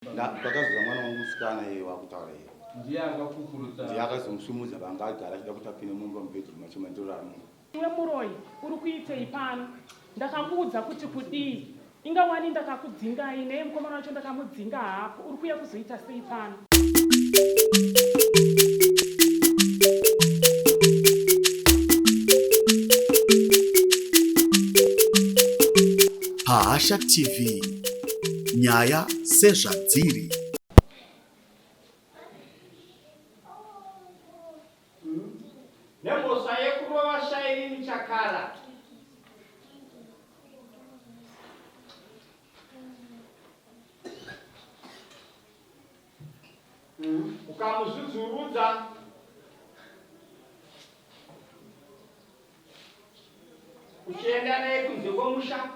Ndakazodza mwana wangu musikana iye wakutaura iye. Ndiye akakukurutsa. Ndiye akazomusimudza vanga agara achida kuti apinde mumba mubedroom macho mandorara muno. Iwe muroyi uri kuitei pano? Ndakakuudza kuti kudii? Inga wani ndakakudzingai neye mukomana wacho ndakamudzinga haapo uri kuuya kuzoita sei pano? Pahasha TV nyaya sezvadziri. Nemhosva yekurova Shailene Chakara. Ukamuzvuzurudza uchienda naye kunze kwomusha.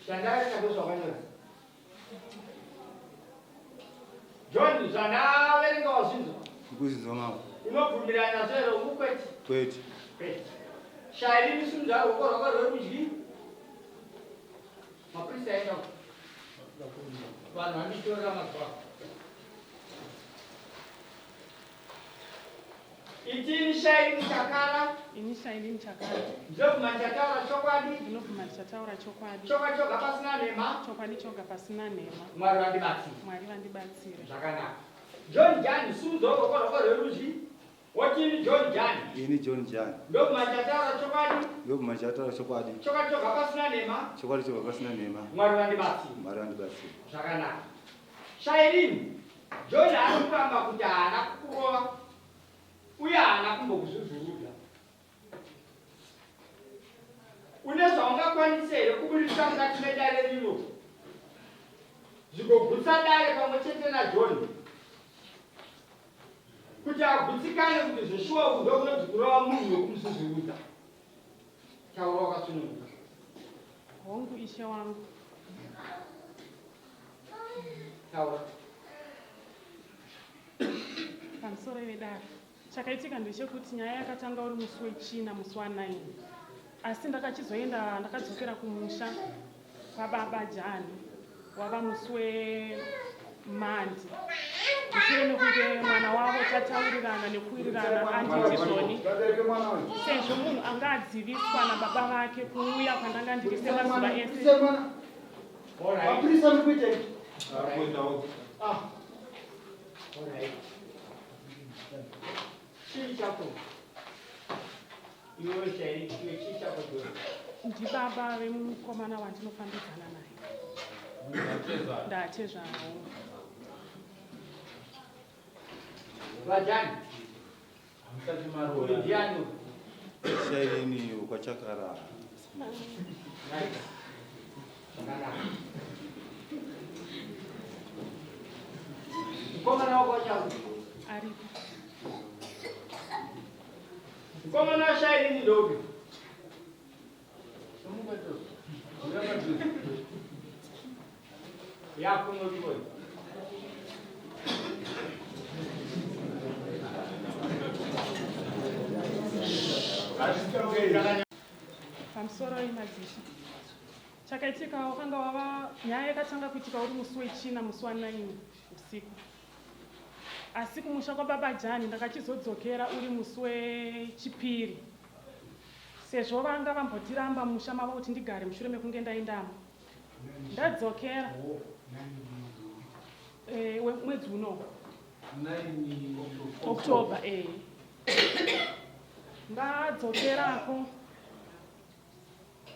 Shandai ndozvakanyora. John, zvandaverenga wazvinzwa? Ndikuzvinzwa mama. Unobvumirana nazvo here uku kwete? Kwete. Kwete. Shairi misimudza ruoko rwako rwerudyi. Mapurisa aenda uko. Vanhu vanditorera mazuva. Iti ini Shaini Chakara. Ini Shaini Chakara. Ndinobvuma ndichataura chokwadi. Ndinobvuma ndichataura chokwadi. Chokwadi choga pasina nhema. Chokwadi choga pasina nhema. Mwari vandibatsire. Mwari vandibatsire. Zvakanaka. John Jani, simudza ruoko rwako rwerudyi. Woti ini John Jani. Ini John Jani. Ndobvuma ndichataura chokwadi. Ndobvuma ndichataura chokwadi. Chokwadi choga pasina nhema. Chokwadi choga pasina nhema. Mwari vandibatsire. Mwari vandibatsire. Zvakanaka. Shailene, John ari kuramba kuti haana kukurova uye haana kumbokuzvuzvurudza. Une zvaungakwanise here kuburitsa mukati medare rino zvigogutsa dare pamwe chete naJohn kuti agutsikane kuti zveshuwa uku ndokunonzi kurova munhu wekumuzvuzvurudza? Taura wakasununguka. Hongu ishe wangu. Taura. Pamusoro vedare. Chakaitika ndechekuti nyaya yakatanga uri musi wechina musi wa 9. Asi ndakachizoenda ndakadzokera kumusha kwababa Jani wava musi weMonday mushure mekunge mwana wavo tataurirana nekuwirirana anditi zvoni sezvo munhu anga adziviswa nababa vake kuuya kwandanga ndiri semazuva ese. Mapurisa muri kuitei? Ah. Chii chako? Iwe chai, iwe chii chako John? Ndibaba vemukomana wandinofambidzana naye. Ndatezvarawo. VaJani. Hamusati maroora. Uyu ndiani uyu? Shaini kwachakara. Right. Zvakanaka. Mukomana wako wachaku. Aripo. Mukomana washaini ndopi? Yakunotiwe. Pamusoro yemadzishe. Chakaitika wakanga wava nyaya yakatanga kuitika uri musi wechina musi wa 9 usiku. Asi kumusha kwababa Jani ndakachizodzokera uri musi wechipiri sezvo vanga vambotiramba mumusha mavo kuti ndigare mushure mekunge ndaendamo. Ndadzokera eh, mwedzi uno October eh. Ndadzokerako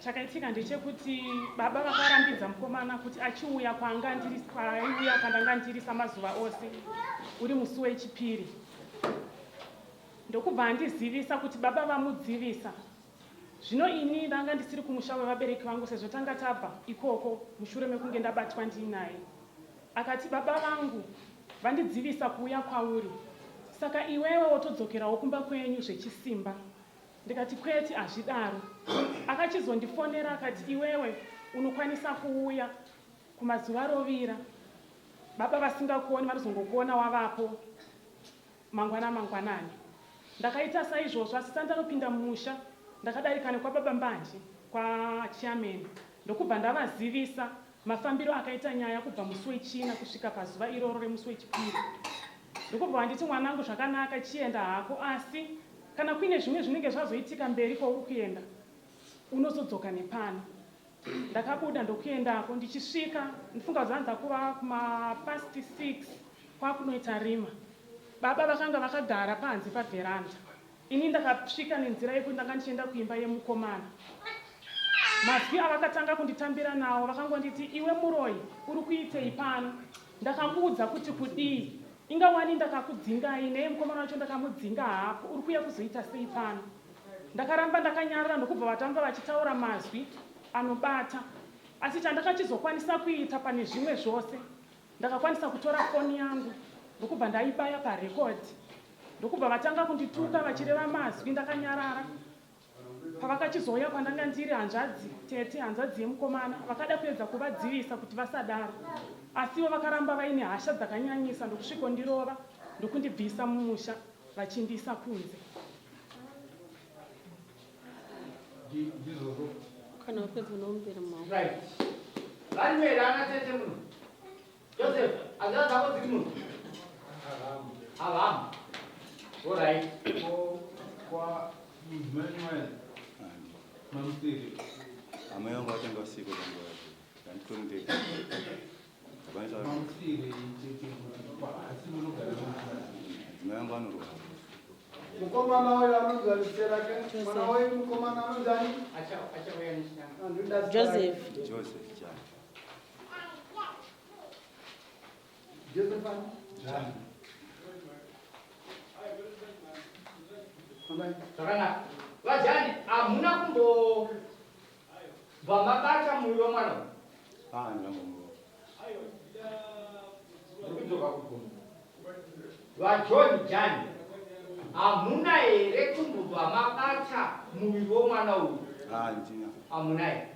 Chakaitika ndechekuti baba vakarambidza mukomana kuti achiuya kwanga ndiri kwaiuya kwandanga ndiri samazuva ose uri musi wechipiri ndokubva andizivisa kuti baba vamudzivisa zvino ini ndanga ndisiri kumusha wevabereki vangu sezvo tanga tabva ikoko mushure mekunge ndabatwa ndiinaye akati baba vangu vandidzivisa kuuya kwauri saka iwewe wotodzokerawo kumba kwenyu zvechisimba Ndikati kwete hazvidaro. Akachizondifonera akati iwewe unokwanisa kuuya kumazuva rovira baba vasingakuoni vanozongokuona wavapo mangwana mangwanani. Ndakaita saizvozvo asi sandanopinda mumusha ndakadarika nekwababa Mbanje kwachairman ndokubva ndavazivisa mafambiro akaita nyaya kubva musi weChina kusvika pazuva iroro remusi weChipiri. Ndokubva vanditi mwanangu zvakanaka chienda hako asi kana kuine zvimwe zvinenge zvazoitika mberi kwauri kuenda unozodzoka nepano. Ndakabuda ndokuendako ndichisvika ndifunga kuti zvanza kuva kuma past 6 kwakunoita rima. Baba vakanga vakagara panze paveranda. Ini ndakasvika nenzira yekuti ndanga ndichienda kuimba yemukomana. Mazwi avakatanga kunditambira nawo vakangonditi iwe muroyi uri kuitei pano? Ndakakuudza kuti kudii? Inga wani ndakakudzingai neye mukomana wacho ndakamudzinga haapo uri kuuya kuzoita sei pano? Ndakaramba ndakanyarara ndokubva vatanga vachitaura mazwi anobata asi chandakachizokwanisa kuita pane zvimwe zvose ndakakwanisa kutora foni yangu ndokubva ndaibaya parecord ndokubva vatanga kundituka vachireva mazwi ndakanyarara. Pavakachizouya kwandanga ndiri hanzvadzi tete hanzvadzi yemukomana vakada kuedza kuvadzivisa kuti vasadaro asi ivo vakaramba vaine hasha dzakanyanyisa ndokusvikondirova ndokundibvisa mumusha vachindiisa kunze. Ndizvozvo. Kana wapedza unomumbera mumaoko. Right. Varimo here ana tete muno? Joseph, hanzvadzi dzako dziri muno? Havamo. All right. Ko kwa mudzimai waya mamusiri. Amai vangu vachange vasiko panguva yacho. Ndanditori ndega. Hapana cha Mamusiri tete kuti asi munogara mudzimai. Mudzimai wangu anorwara. Mukomana uyo anonzi ani zita rake? Mwana wenyu mukomana anonzi ani? Achauya nechitanga. Handinoda zita rake. Joseph. Joseph Jani. Joseph ani? Jani. Amai. Zvakanaka. VaJani, hamuna kumbobva mabata muviri wemwana uyu? Ah, ndinambomurowa. Ndiri kudzoka kugomo. VaJohn Jani, hamuna here kumbobva mabata muviri womwana uyu? Ah, ndina. Hamuna here?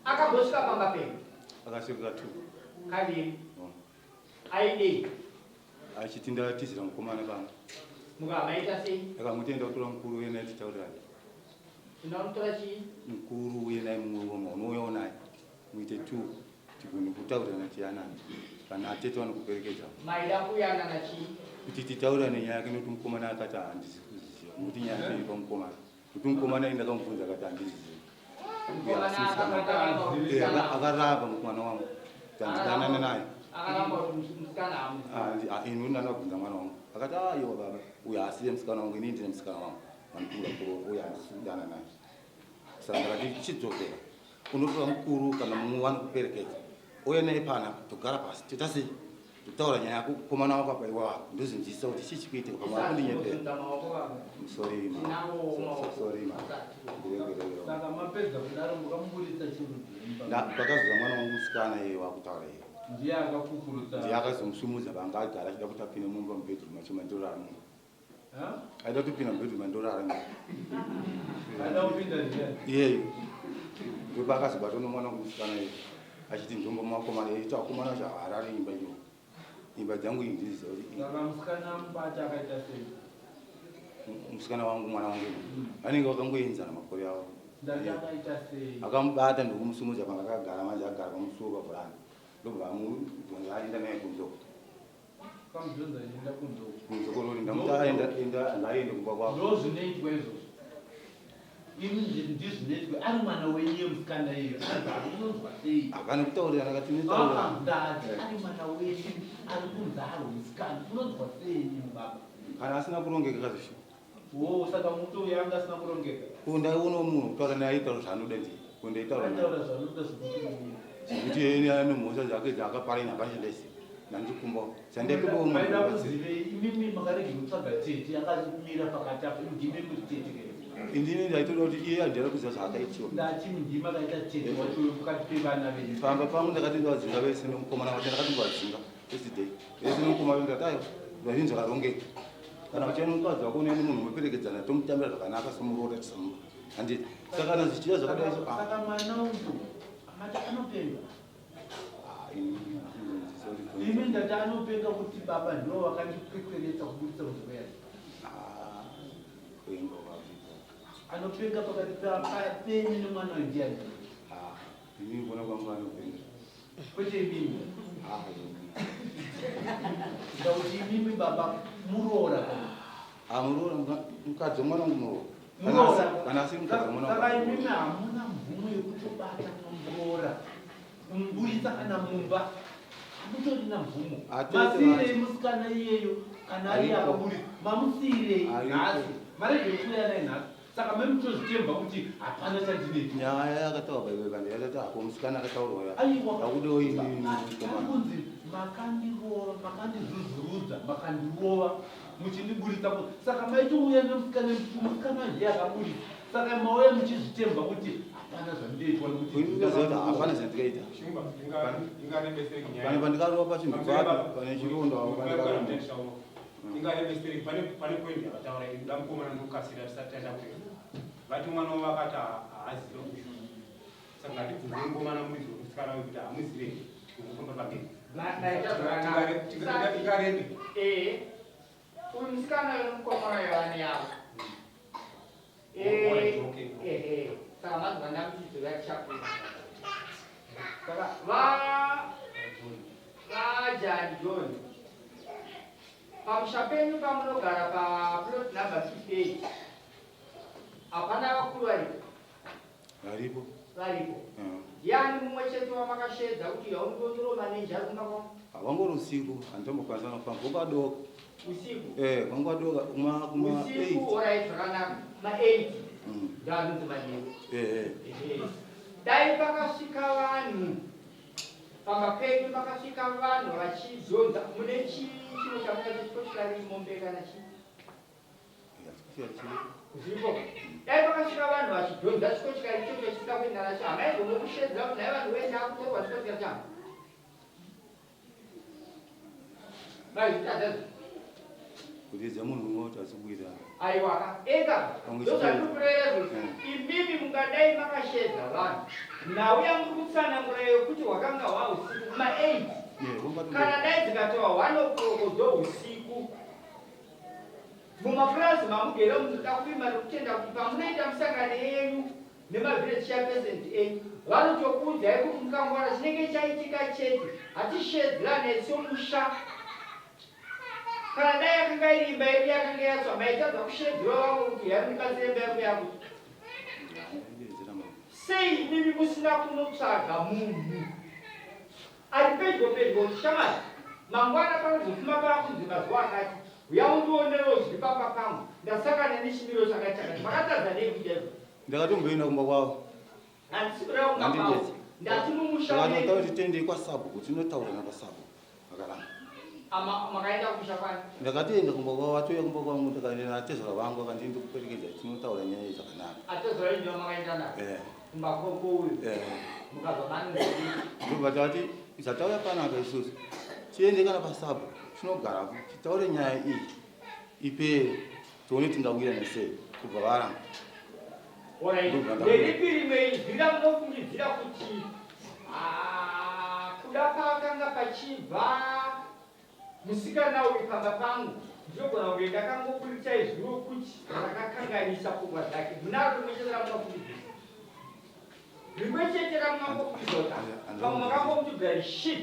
Akambosvika pamba penyu? Akasvika tu. Kaviri. Oh. Aidei? Achiti ndatizira mukomana pano. Mukamaita sei? Akamuti enda kutora mukuru uye naye titaurirane. Ndinomutora chii? Mukuru uye naye mumwe womwe unouyawo naye. Muite two. Tigone kutaurirana tiyanane. Kana atete vanokuperekedza. Maida kuyanana chii? Kuti titaurirane nyaya yake nekuti mukomana akati handisi kuziziva. Nekuti nyaya yake iri pamukomana. Nekuti mukomana ini ndakamubvunza akati handizizivi. Akaramba mukomana wangu. Kuti handidanane naye. Akaramba kuti musikana hamuzivi. Ah, ini ndakabvunza mwana wangu. Akati aiwa baba, uyu haasiye musikana wangu, ini ndine musikana wangu. Vandikura kuroora uyu handisi kudana naye. Saka ndakati chidzokera. Unotora mukuru kana mumwe wanokuperekedza ouya naye panapa togara pasi toita sei totaura nyaya yako kukomana wako apa iwe wako ndozinzwisisa kuti chii chikuitika pamwe ari kundinyepera sorry ma sorry ma ndiregerero Saka mapedza kudaro mukamuburitsa chirudzii? Ndakazoza mwana wangu musikana iye wakutaura iye Ndiye akakupurutsa. Ndiye akazomusumudza panga agara achida kuti apinde mumba mubedroom macho mandorara muno. Aida kutopinda mubedroom mandorara muno. Aida kupinda ndiani? Iyeyo. Ndopaakazobatwa nomwana wangu musikana iye achiti ndombo makomana iye takomana acho haarari imba iyo. Imba dzangu iyi ndiziva kuti Saka musikana amubata akaita sei? Musikana wangu mwana wangu vanenge vakangoenzana makore avo. Ndati akaita sei? Akamubata ndokumusumudza panga akagara manje agara pamusuwo pavhuranda. Ndobva amudhonza aenda naye kunze uko. Kamudhonza achienda kunze uko. Kunze korori ndamuti aenda enda ngaaende kumba kwako. Ndozvinoitwa izvozvo. Ini ndizvinoitwa ari mwana wenyu yemusikana iyeyo anzi ari kunonzwa sei? Hapana kutaurirana kati tinotaura. Ah, ndati ari mwana wenyu ari kunzi ari musikana unonzwa sei imi baba? Kana asina kurongeka kazvishuwa. Wo saka muti uyu anga asina kurongeka. Ko ndaiona munhu kutaura naye aitaura zvaanoda ndiye. Ko ndaitaura naye. Aitaura zvaanoda zvekuti kudii? Zvekuti yeye ane mhosva dzake dzaakapara ini hapana chandaiziva. Ndandikumba. Chandaitodawo munhu Maida kubatsira. kuzivei imimi makarege kutsvaga tete akamira pakati apo ndimi muri tete ke. Indini ndaitoda kuti iye handira kuziva zvaakaitiwa. Ndati ndimi makaita tete wacho uyu pakati pevana venyu. Pamba pangu ndakati ndovadzinga vese nemukomana wacho ndakati ndovadzinga first day. Vese nemukomana wacho ndakati aiwa zvinhu zvakarongeka. Kana uchienda mukadzi wako unoenda munhu moperekedzana tomutambira zvakanaka somuroora tisamuka. Handiti. Saka kana zvichiita zvakadai so ah. Saka mwana uyu mati anopenga. Ah, ini ndinonzwisisa kuti Imi ndati anopenga kuti baba ndivo vakandikwekweretsa kuburitsa munzvimbo yacho. Ah, kuenga kwazvipo. Anopenga pakati penyu nemwana uyu ndiani? Ah, inini kuona kwangu anopenga. Kwete imimi. Ah, ini. Ndakuti imimi baba muroora kana. Ah, muroora mukadzi wemwana wangu muroora. Muroora. Kana asiri mukadzi wemwana Saka wangu. imimi hamuna mvumo yekutobata muroora. Kumuburitsa kana mumba. Hamutorina mvumo. Atete Masiirei vacho. musikana iyeyo kana ariye Aripo. akaburitsa. Mamusiirei Aripo. nhasi. Marege kuuya naye nhasi. Saka memutozvitemba kuti hapana chandinoita. Nyaya yakataurwa iwe kana yakati apo musikana akataurwa ya. Aiwa. Akudiwo ini mukomana. Kunzi makandirova, makandizvuzvurudza, makandirova muchindiburitsa saka maitouya nemusikana musikana ndiye akaburitsa. Saka mauya muchizvitemba kuti hapana zvandinoitwa nekuti Ini ndinoziva kuti hapana zvandikaita. Shumba, ingarebeseri nyaya. Pane pandikarova pachinhu papi, pane chirondo apo pandikarova. Ingarebeseri pane pane point yakataura iri kuda mukomana ndokukasira tisati taenda kure. Vati mwana wavo akati haazive uyu. Saka ngatibvunze mukomana muridzi wemusikana uyu kuti hamuzive kufamba pagedhi. Maita zvakanaka. Ingarebe. Eh, uyu musikana uyu nemukomana uyu vane yavo. Alright, Eh, okay. ehe, saka mazuva ndamuchidzora tichakura. Saka va vaJani John pamusha penyu pamunogara paplot number 58 hapana vakuru varipo Aripo. varipo Ah. ndiani mumwe chete wamakashedza kuti yaundondoro maneja ari kumba kwavo Havangori usiku, handitombokwanisa kufamba. Kwangu usiku Eh, kwangu adoka kuma kuma usiku 8. orai zvakanaka ma8 ndoanonzi manheru. Eh, eh. Ehe. Dai pakasvika vanhu pamba pedu pakasvika vanhu vachizonza mune chiro chamunati chikochikari mombe kana chii zviripo dai pakasvika vanhu vachidhonza chikochikari ichocho chisina kuenda nacho hamaizombokushedza kuti nai vanhu vese akutorwa chikochikari changu maizvitadza Kutiza munhu umwe kuti asikuita. Aiwaka ega Pamwe ndozvandiri izvozvo. Mm. Imimi mungadai makashedza vanhu nhau yamuri kutsanangura yekuti hwakanga hwausiku kuma8 Eh, kwangu adoka. kana dai dzikatova 1 o'clock dzousiku mumapurazi mamugere munoda kupima nekutenda kuti pamunoita musangano yenyu nemavillage chairpersons enyu vanotokuudzai kuti mukangwara chinenge chaitika chete hatishedzerane somusha. Kana dai yakanga iri imba yedu yakanga yatsva maitadza kushedzera vamwe kuti huyai mundibatsire imba yangu yakutsva. Sei imimi musina kunotsvaga munhu ari pedyo pedyo kuti shamwari mangwana panozofuma pakunzi mazuva akati uya undionerewo zviri pamba pangu ndasangana nechimiro chakati chakati makatadza nei kuita izvo? Ndakatomboenda kumba kwavo. Handisi kureva kumba kwavo. Handidetsi. Ndati mumusha Ndakati menyu. kuti tiendei kwasabhuku tinotaurana kwasabhuku. Vakaramba. Ama makaenda kumusha kwani? Ndakatoenda kumba kwavo, atouya kumba kwangu ndikaenda natezvara vangu akandii ndikuperekedza tinotaura nyaya iyi zvakanaka. Atezvara venyu makaenda navo Eh. kumba kwouyu. Eh. Mukabva manzi. Ndobva tati zvatauya panapa isusu tiende kana pasabhuku tinogarapo titaure nyaya iyi ipere tione tingawirana sei kubva varamba. Alright. Ndobva ndauya. Nderipi rimwe izwi ramunofungidzira kuti kuda pakanga pachibva musikana uyu pamba pangu ndinogona kunge ndakangoburitsa izwi rokuti rakakanganisa pfungwa dzake. Munaro rimwe chete ramunofungidzira? Rimwe chete ramungangofungidzira kuti pamwe makangomutibvira shit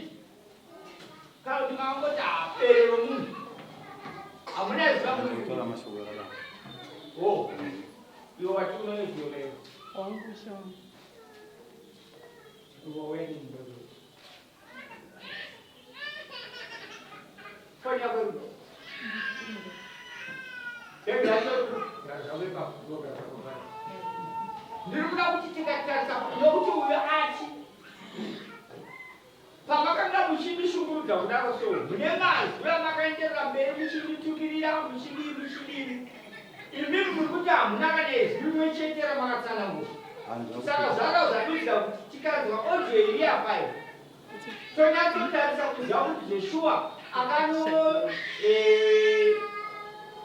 kana kuti makangoti apere romunhu hamuna izwi Ndinotaura ramunofungidzira. mashoko akadaro. Oh, iwe wati unoiziva iwe. Wangu ushe wangu. Iwe weni mdogo. Foni yako iri. Bhegi racho riri zvako ipapo, ndogara zvako pari. Ndiri kuda kuti tikatarisa nokuti uyu ati pamakanga muchindishungurudza kudaro so mune mazwi amakaenderera mberi muchinditukirira muchidii muchidii imimi muri kuti hamuna kana izwi rimwe chete ramakatsanangura. Saka zvanga zvakuita kuti tikanzwa audio iri apayo tonyatsotarisa kuziva kuti zveshuwa akano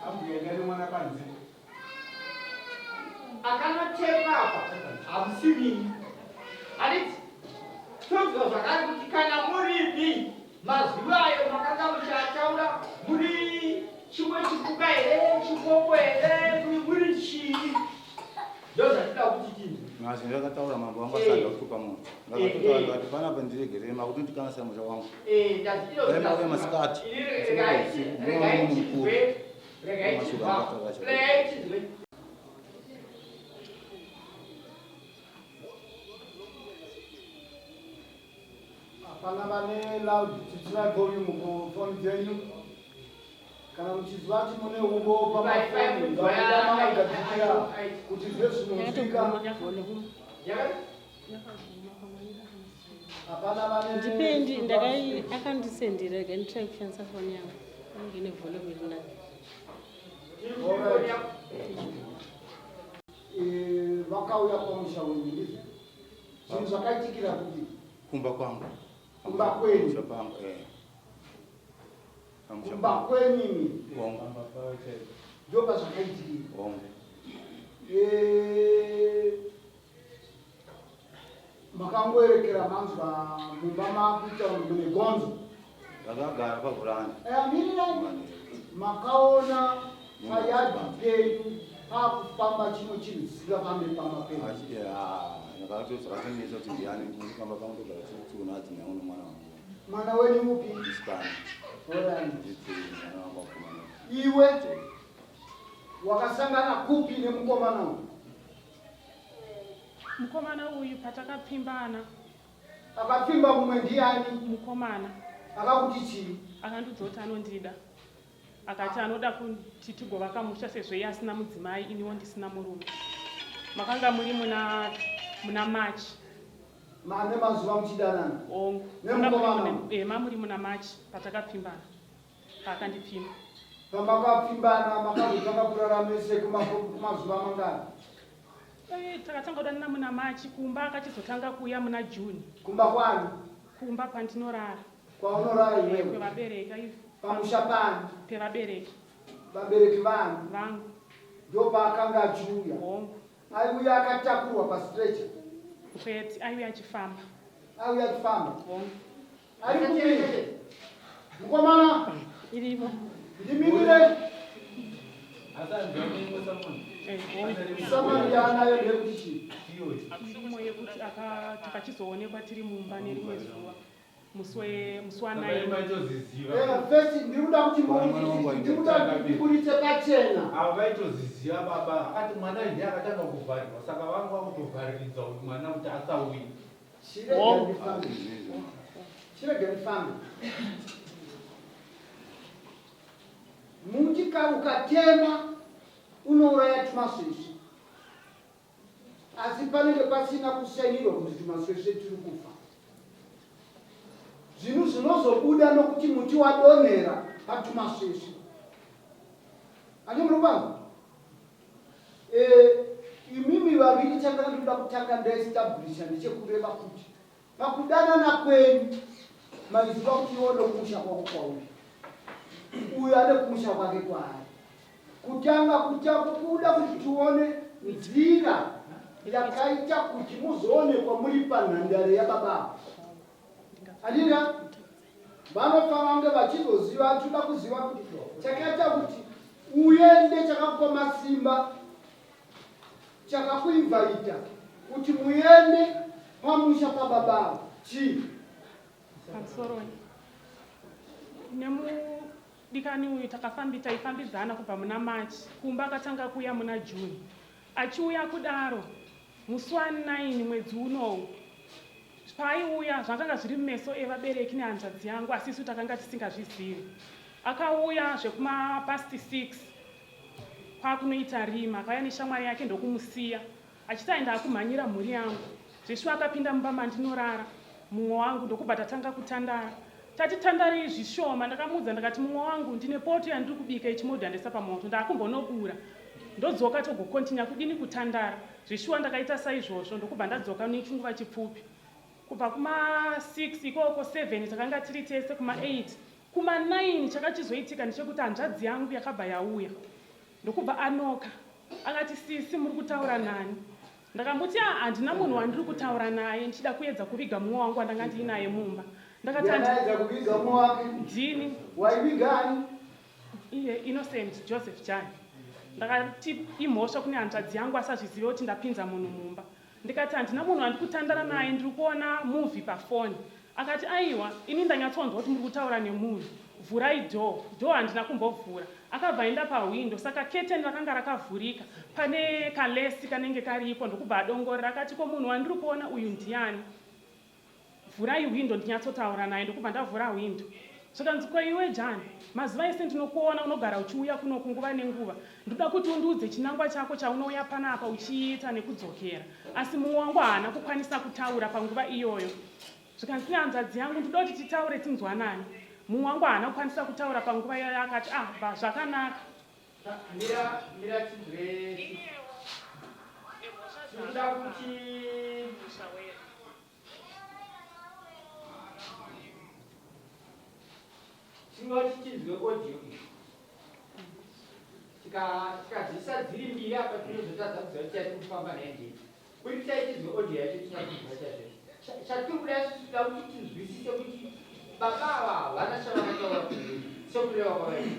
Ambuya nemwana panze. akanotepa apa hamusivini handiti tonzwa zvakare kuti kana muripi Mazwi ayo makanga muchiataura muri chimwe chipuka here, chikoko here, muri chii? Ndozvatida kuti tinzwe. Mazwi ndakataura mambo wangu asada kutuka munhu. Ndakatotaura ndikati panapa ndiregerere makutondikanganisa musha wangu. Dai mauya masikati. Munoona munhu mukuru. Mashoko andakataura acho. Regai tinzwe. Hapana vane loud tsitsirai volume kufoni dzenyu. Kana muchiziva kuti mune umbo pamafoni ngamuda makagadzikira kuti zvezvinonzwika. Hapana vane Ndipendi ndakai akandisendira rega nditry kushandisa foni yangu. Inenge ine volume iri nani. Alright. Vakauya pamusha wenyu ndizvo? Zvinhu zvakaitikira kupi? Kumba kwangu. Kumba kwenyu? Pamusha pangu eh. Pamusha Kumba pangu. kwenyu imi? Hongu. Ndipo pazvakaitikira. Hongu. Makangoerekera manzwa mumba makuita kunge mune gonzo. Ndakagara pavhuranda. Mirirai. Makaona payadhi penyu pakufamba chimwe chinhu chisingafambe pamba penyu. Ndakatotsvaka kuti ndiani pamba pangu ndogara tichiona adzimai angu nemwana wangu. Mwana wenyu upi? Musikana. Alright. Nditi mwana wangu wakomana. Iwe wakasangana kupi nemukomana uyu? Mukomana uyu patakapfimbana. Akapfimba mumwe ndiani? Mukomana. Akakuti chii? Akandiudza kuti anondida. Akati anoda kuti tigovaka musha sezvo iye asina mudzimai iniwo ndisina murume. Makanga muri muna March. Mane mazuva muchidanana? Hongu. Nemukomana? Mamuri muna March patakapfimbana. Paakandipfimba. Pamakapfimbana makazotanga kurara mese kumazuva mangani? Takatanga kudanana muna March, kumba akachizotanga kuuya muna June. Kumba kwani? Kumba kwandinorara. Kwaunorara iwewe? Kwevabereki. Pamusha pani? Pevabereki. Vabereki vangu? Vangu. Ndopaakanga achiuya? Hongu. Aiuya akatakurwa pastretcher? Kwete, aiuya achifamba. Aiuya achifamba? Hongu. Ari kupi? Mukomana? Iripo. Ndimirire. Samani yaanayo ndeyekuti chii? Imwe yekuti takachizoonekwa tiri mumba nerimwe zuva. Musi wa9. First ndiri kuda kuti ndiburitse pachena. Ava vaitoziziva baba, akati mwana ndiye akatanga kuvharirwa, saka vanga vakutovhariridza uyu mwana kuti asauye. Chirege ndifambe. Muti ukatema unouraya tumasvesve. Asi panenge pasina kusainirwa kuti tumasvesve tiri kufa. Zvinhu zvinozobuda nokuti muti wadonhera patumasvesve. Ani muri kwangu? Imimi vaviri chandanga ndinoda kutanga ndaestablisha ndechekureva kuti pakudanana kwenyu maiziva kuti iwe une kumusha kwako kwauri, uyu ane kumusha kwake kwaari. Kutanga kuda kuti tione nzira yakaita kuti muzoonekwa muri panhandare yababa. Andina vanofanira kunge vachizoziva, toda kuziva kuti chakaita kuti uende, chakakupa masimba, chakakuinvaita kuti muende pamusha pababa chii? Pamusoroi nemudikani uyu taifambidzana kubva muna March, kumba akatanga kuuya muna June. Achiuya kudaro musi wa9 mwedzi unowu, paaiuya zvakanga zviri mumeso evabereki nehanzvadzi yangu, asi isu takanga tisingazvizivi. Akauya zvekuma past 6 kwakunoita rima, akauya neshamwari yake ndokumusiya achiti aenda akumhanyira mhuri yangu. Zveshuwa akapinda mumba mandinorara mumwe wangu, ndokubva tatanga kutandara. Tati tandarei zvishoma, ndakamuudza ndakati mumwe wangu ndine poto yandiri kubika yechimodho yandaisa pamoto, ndakumbonobura ndodzoka togokontinya kudini kutandara. Zveshuwa ndakaita saizvozvo ndokubva ndadzoka nechinguva chipfupi. Kubva kuma 6 ikoko 7 takanga tiri tese, kuma 8 kuma 9 chakachizoitika ndechekuti hanzvadzi yangu yakabva yauya ndokubva anoka akati sisi muri kutaura nani? Ndakamuti handina munhu wandiri kutaura naye, ndichida kuedza kuviga mumwe wangu wandanga ndiinaye mumba. Ndakati Yanaedza kuviga umwe wake. Ndini. Waiviga ani? Iye Innocent Joseph Jani. Ndakati imhosva kune hanzvadzi yangu asazvizive kuti ndapinza munhu mumba. Ndikati handina munhu wandikutandara naye ndiri kuona movie pafoni. Akati aiwa ini ndanyatsonzwa kuti muri kutaura nemunhu. Vhurai door. Door handina kumbovhura. Akabva aenda pahwindo saka curtain rakanga rakavhurika pane kalesi kanenge karipo ndokubva adongorera akati ko munhu wandiri kuona uyu ndiani? Vhurai hwindo ndinyatsotaura naye ndokubva ndavhura hwindo. Zvikanzi ko iwe Jan, mazuva ese ndinokuona unogara uchiuya kunoku nguva nenguva. Ndoda kuti undiudze chinangwa chako chaunouya panapa uchiita nekudzokera. Asi mumwe wangu haana kukwanisa kutaura panguva iyoyo. Zvikanzi nehanzvadzi yangu ndoda kuti titaure tinzwanane. Mumwe wangu haana kukwanisa kutaura panguva iyoyo akati ah bva zvakanaka. Mira, mira tinzwe. Tinoda kuti tinoti tinzwe audio iyi. Tikadzisa dziri mbiri apa tinozotadza kuziva kuti yatiri kufamba nayo ndei. Kuti tichaitinzwe audio yacho tinyatsoziva chaizvo. Chatiri kuda isusu tinoda kuti tinzwisise kuti baba ava havana chavakataura kune uyu sekureva kwavaita.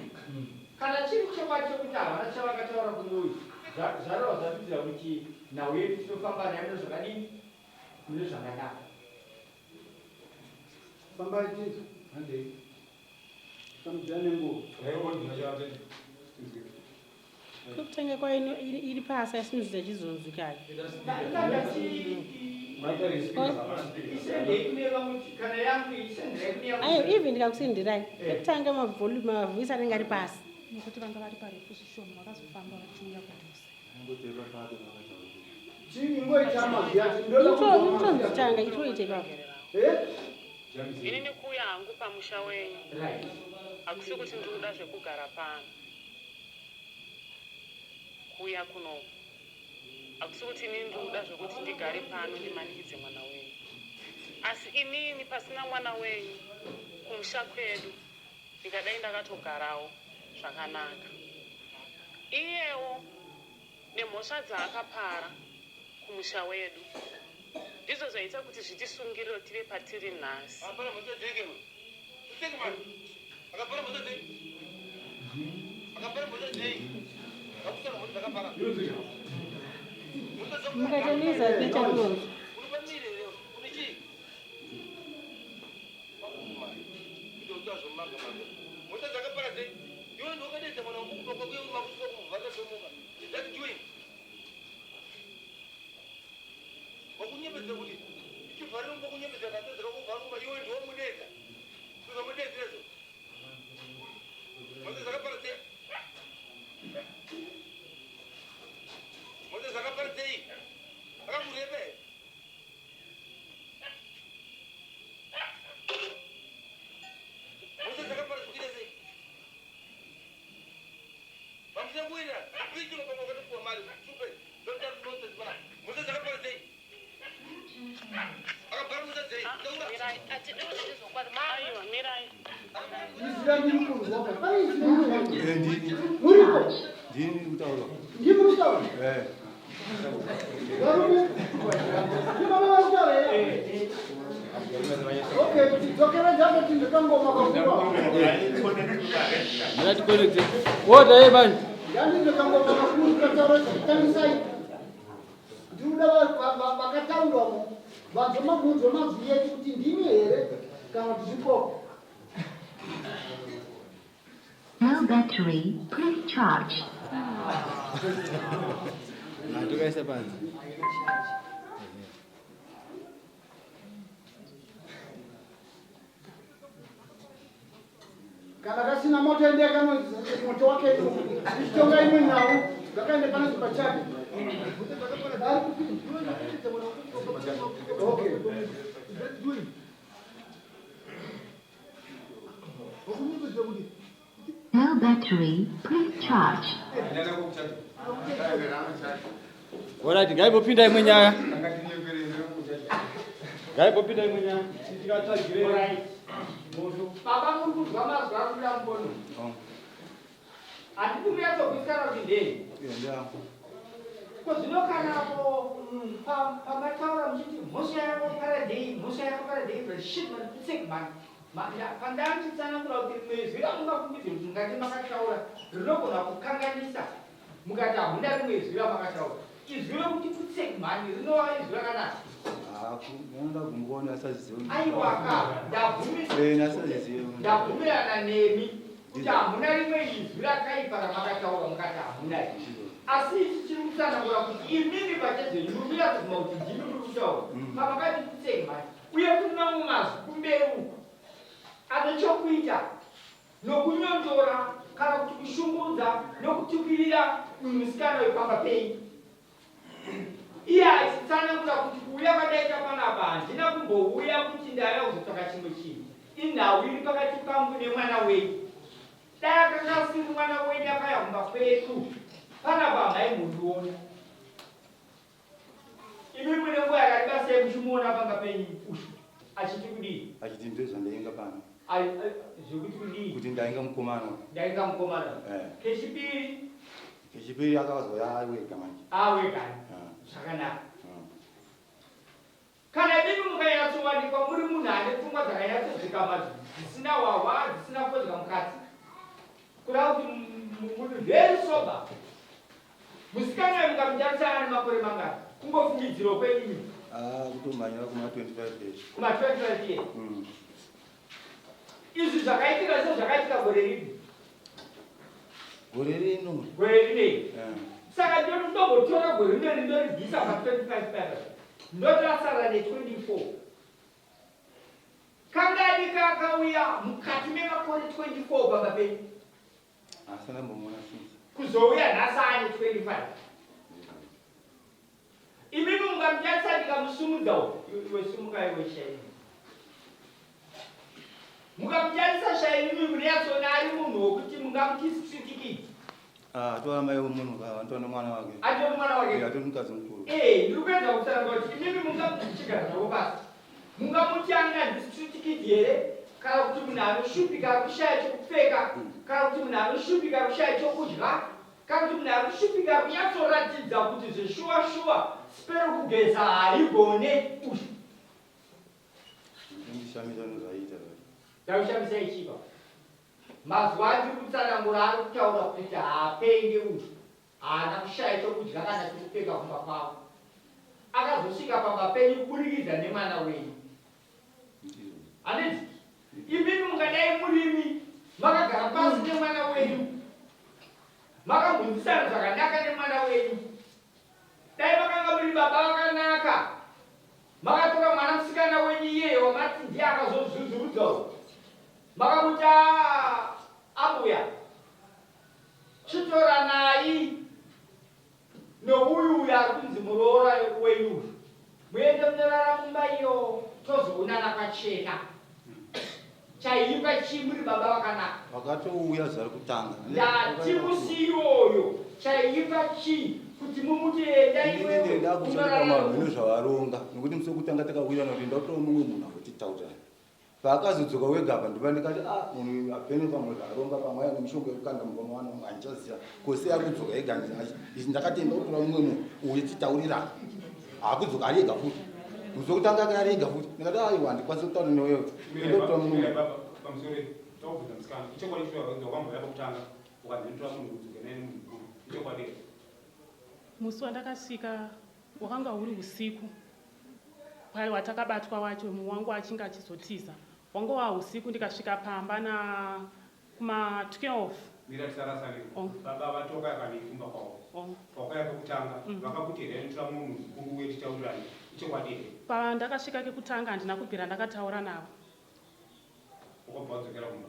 Kana chiri chokwadi chekuti havana chavakataura kune uyu, zvareva zvatudzira kuti nhau yedu tinofamba nayo mune zvakadini, mune zvakanaka. Fambai tinzwe. Handei. Samudzira nenguva. Kutanga kwayo iri pasi asi inozita ichizonzwika. Ayo even ndikakusenderai kutanga mavolume mavoice anenge ari pasi. Nekuti vanga vari parefu zvishoma vakazofamba vachiuya kudhuze. Itotonzitanga itoite ipapo. Ini ndikuuya hangu pamusha wenyu hakusi kuti ndiri kuda zvekugara pano. Kuuya kunoku hakusi kuti inini ndiri kuda zvekuti ndigare pano ndimanikidze mwana wenyu. Asi inini pasina mwana wenyu kumusha kwedu ndingadai ndakatogarawo zvakanaka. Iyewo nemhosva dzaakapara kumusha wedu ndizvo zvaita kuti zvitisungirire tive patiri nhasi. Mukaita kuita kunonzwa. Ndini kutaura. Ndimi kutaura? Eh. Varume. Ndibaba vari kutaura here? Okay, tidzokera njalo tindokangoma kakura. Muratikonekte. Order ye manje. Ndandindokangoma kakuru kataura tangisai. Ndinoda vakatauramo vanzwa mabvunzo mazwi yedu kuti ndimi here kana kuti zvipoko. No battery, please charge. Ndikaisa panze. Kana kasina moto endeka moto wake ichitonga imwe nhau ngakaende panozi pachake. Okay. No battery, please charge. Alright, ngaimbopinda imwe nyaya. Ngaimbopinda imwe nyaya. Tikatsvagire. Baba muri kunzwa mazwi ari kubuda mukono. Handidi kunyatsogutsikana kuti ndei. Ko zvino kana apo pamataura muchiti mhosva yako paradei, mhosva yako paradei, but shit man, sick man. Pandanditsanangura kuti rimwe izwi ramungafungidzira kuti mungati makataura rinogona kukanganisa mukati hamuna rimwe izwi ramakataura. Izwi rokuti kutsek mhani rinova izwi rakanaka. Aiwaka, ndabvumirana nemi kuti hamuna rimwe izwi rakaipa ramakataura mukati hamuna. Asi ichi chiri kutsanangura kuti imimi pachezvenyu muri kunyatsobvuma kuti ndimi muri kutaura pamakati kutsek mhani. Uye kune mamwe mazwi kumberi uku ane chokuita nokunyondora kana kuti kushungurudza nokutukirira uyu musikana uyu pamba penyu. Iye achitsanangura kuti kuuya kwandaita panapa handina kumbouya kuti ndauya kuzotsvaka chimwe chinhu. Inhau iri pakati pangu nemwana wenyu. Dai akanga asiri mwana wenyu akauya kumba kwedu panapa hamaimbondiona. Imi mune nguva yakareba sei muchimuona pamba penyu uyu achiti kudii? Achiti ndozvandainga pano. Zvekuti kudii? Kuti ndainga mukomana. Ndainga mukomana. Eh. Kechipiri. Kechipiri akazouya awega manje. Awega. Eh. Zvakanaka. Eh. Kana imimi mukanyatsowanikwa muri munhu ane pfungwa dzakanyatsodzikama dzisina hwahwa dzisina fodya mukati kureva kuti muri very sober Musikana uyu mukamutarisa ane makore mangani? Kungofungidzirwa kwenyu imi. Ah, kutomhanyira kuma 25 years. Kuma 25 years. Izvi zvakaitika se zvakaitika gore ripi? Gore rino. Gore rinei? Yeah. Saka ndombotora gore rino rindoribvisa pa 25 papa. Ndotasara ne 24. Kangani kakauya mukati memakore 24 pamba penyu? Asi ndambomuona since. Kuzouya nhasi aane 25. Imimi mungamutarisa ndikamusumudza uyu. Iwe sumuka iwe Shaini. Mukamutarisa Shaini imi munonyatsoona ari munhu wokuti mungamuti street kid. Ah, atora mai wemunhu ka, antoona mwana wake. Atori mwana wake. Eh, atori mukadzi mukuru. Eh, ndiri kuedza kutsanangura kuti imimi mungamuchigara zvavo pasi. Mungamuti anganzi street kid here kana kuti munhu anoshupika ari kushaya chokupfeka kana kuti munhu anoshupika ari kushaya chokudya kana kuti munhu ari kushupika ari kunyatsoratidza kuti zveshuwa shuwa sipero kugeza haigone uyu. Ndishamisa nezvaiita zvacho. Ndakushamisa ichiva. Mazuva andiri kutsanangura ari kutaura kuti haapenge uyu. Haana kushaya chokudya kana chokupfeka kumba kwavo. Akazosvika pamba penyu kuburikidza nemwana wenyu. Handiti? Imimi mungadai murimi makagara pasi nemwana wenyu. Makabvunzisana zvakanaka nemwana wenyu. Dai makanga muri baba vakanaka. Makatora mwana musikana wenyu iyeye wamati ndiye akazozvuzurudza uyu. Makamuti ambuya Chitoranai nouyu uyu ari kunzi muroora wenyu uyu muende munorara mumba iyo tozoonana kwachena. Chaipa chii muri baba vakanaka. Vakatouya zuva rekutanga. Ndati musi iwoyo chaipa chii kuti mumuti enda Inini iwewe ndenda kushanda unorara pamwe nomunhu. hameno zvavaronga nekuti musi wekutanga takawirirana kuti enda utora mumwe munhu akutitaurira. Paakazodzoka wega apa ndobva ndikati ah munhu uyu apeno pamwe zvaronga pamwe ane mishonga yekukanda mumba mwana wangu handichaziva ko sei akudzoka ega ichi ndakatenda kutora mumwe munhu uyu titaurirana akudzoka ari ega futi musi wekutanga ake ari ega futi ndikati aiwa handikwanisi kutaura newewe ndotora mumwe munhu pamusoro takubvunza musikana ichokwadi chiwambouya pakutanga ukanzi ndotora munhu udzoke naye nemunhu mukuru ichokwadi here Musi wandakasvika wakanga huri usiku Kwai watakabatwa wacho mumwe wangu achinge achizotiza. Wanga waa usiku ndikasvika pamba na kuma 12. Mira tisarasane. Oh. Baba vatoka kaviri kumba kwavo. Oh. Pakauya pekutanga vakakuti here anotora mumwe munhu mukuru uye titaurirane. Ichokwadi here? Pandakasvika kekutanga handina kubvira ndakataura navo. Wakabva wadzokera kumba?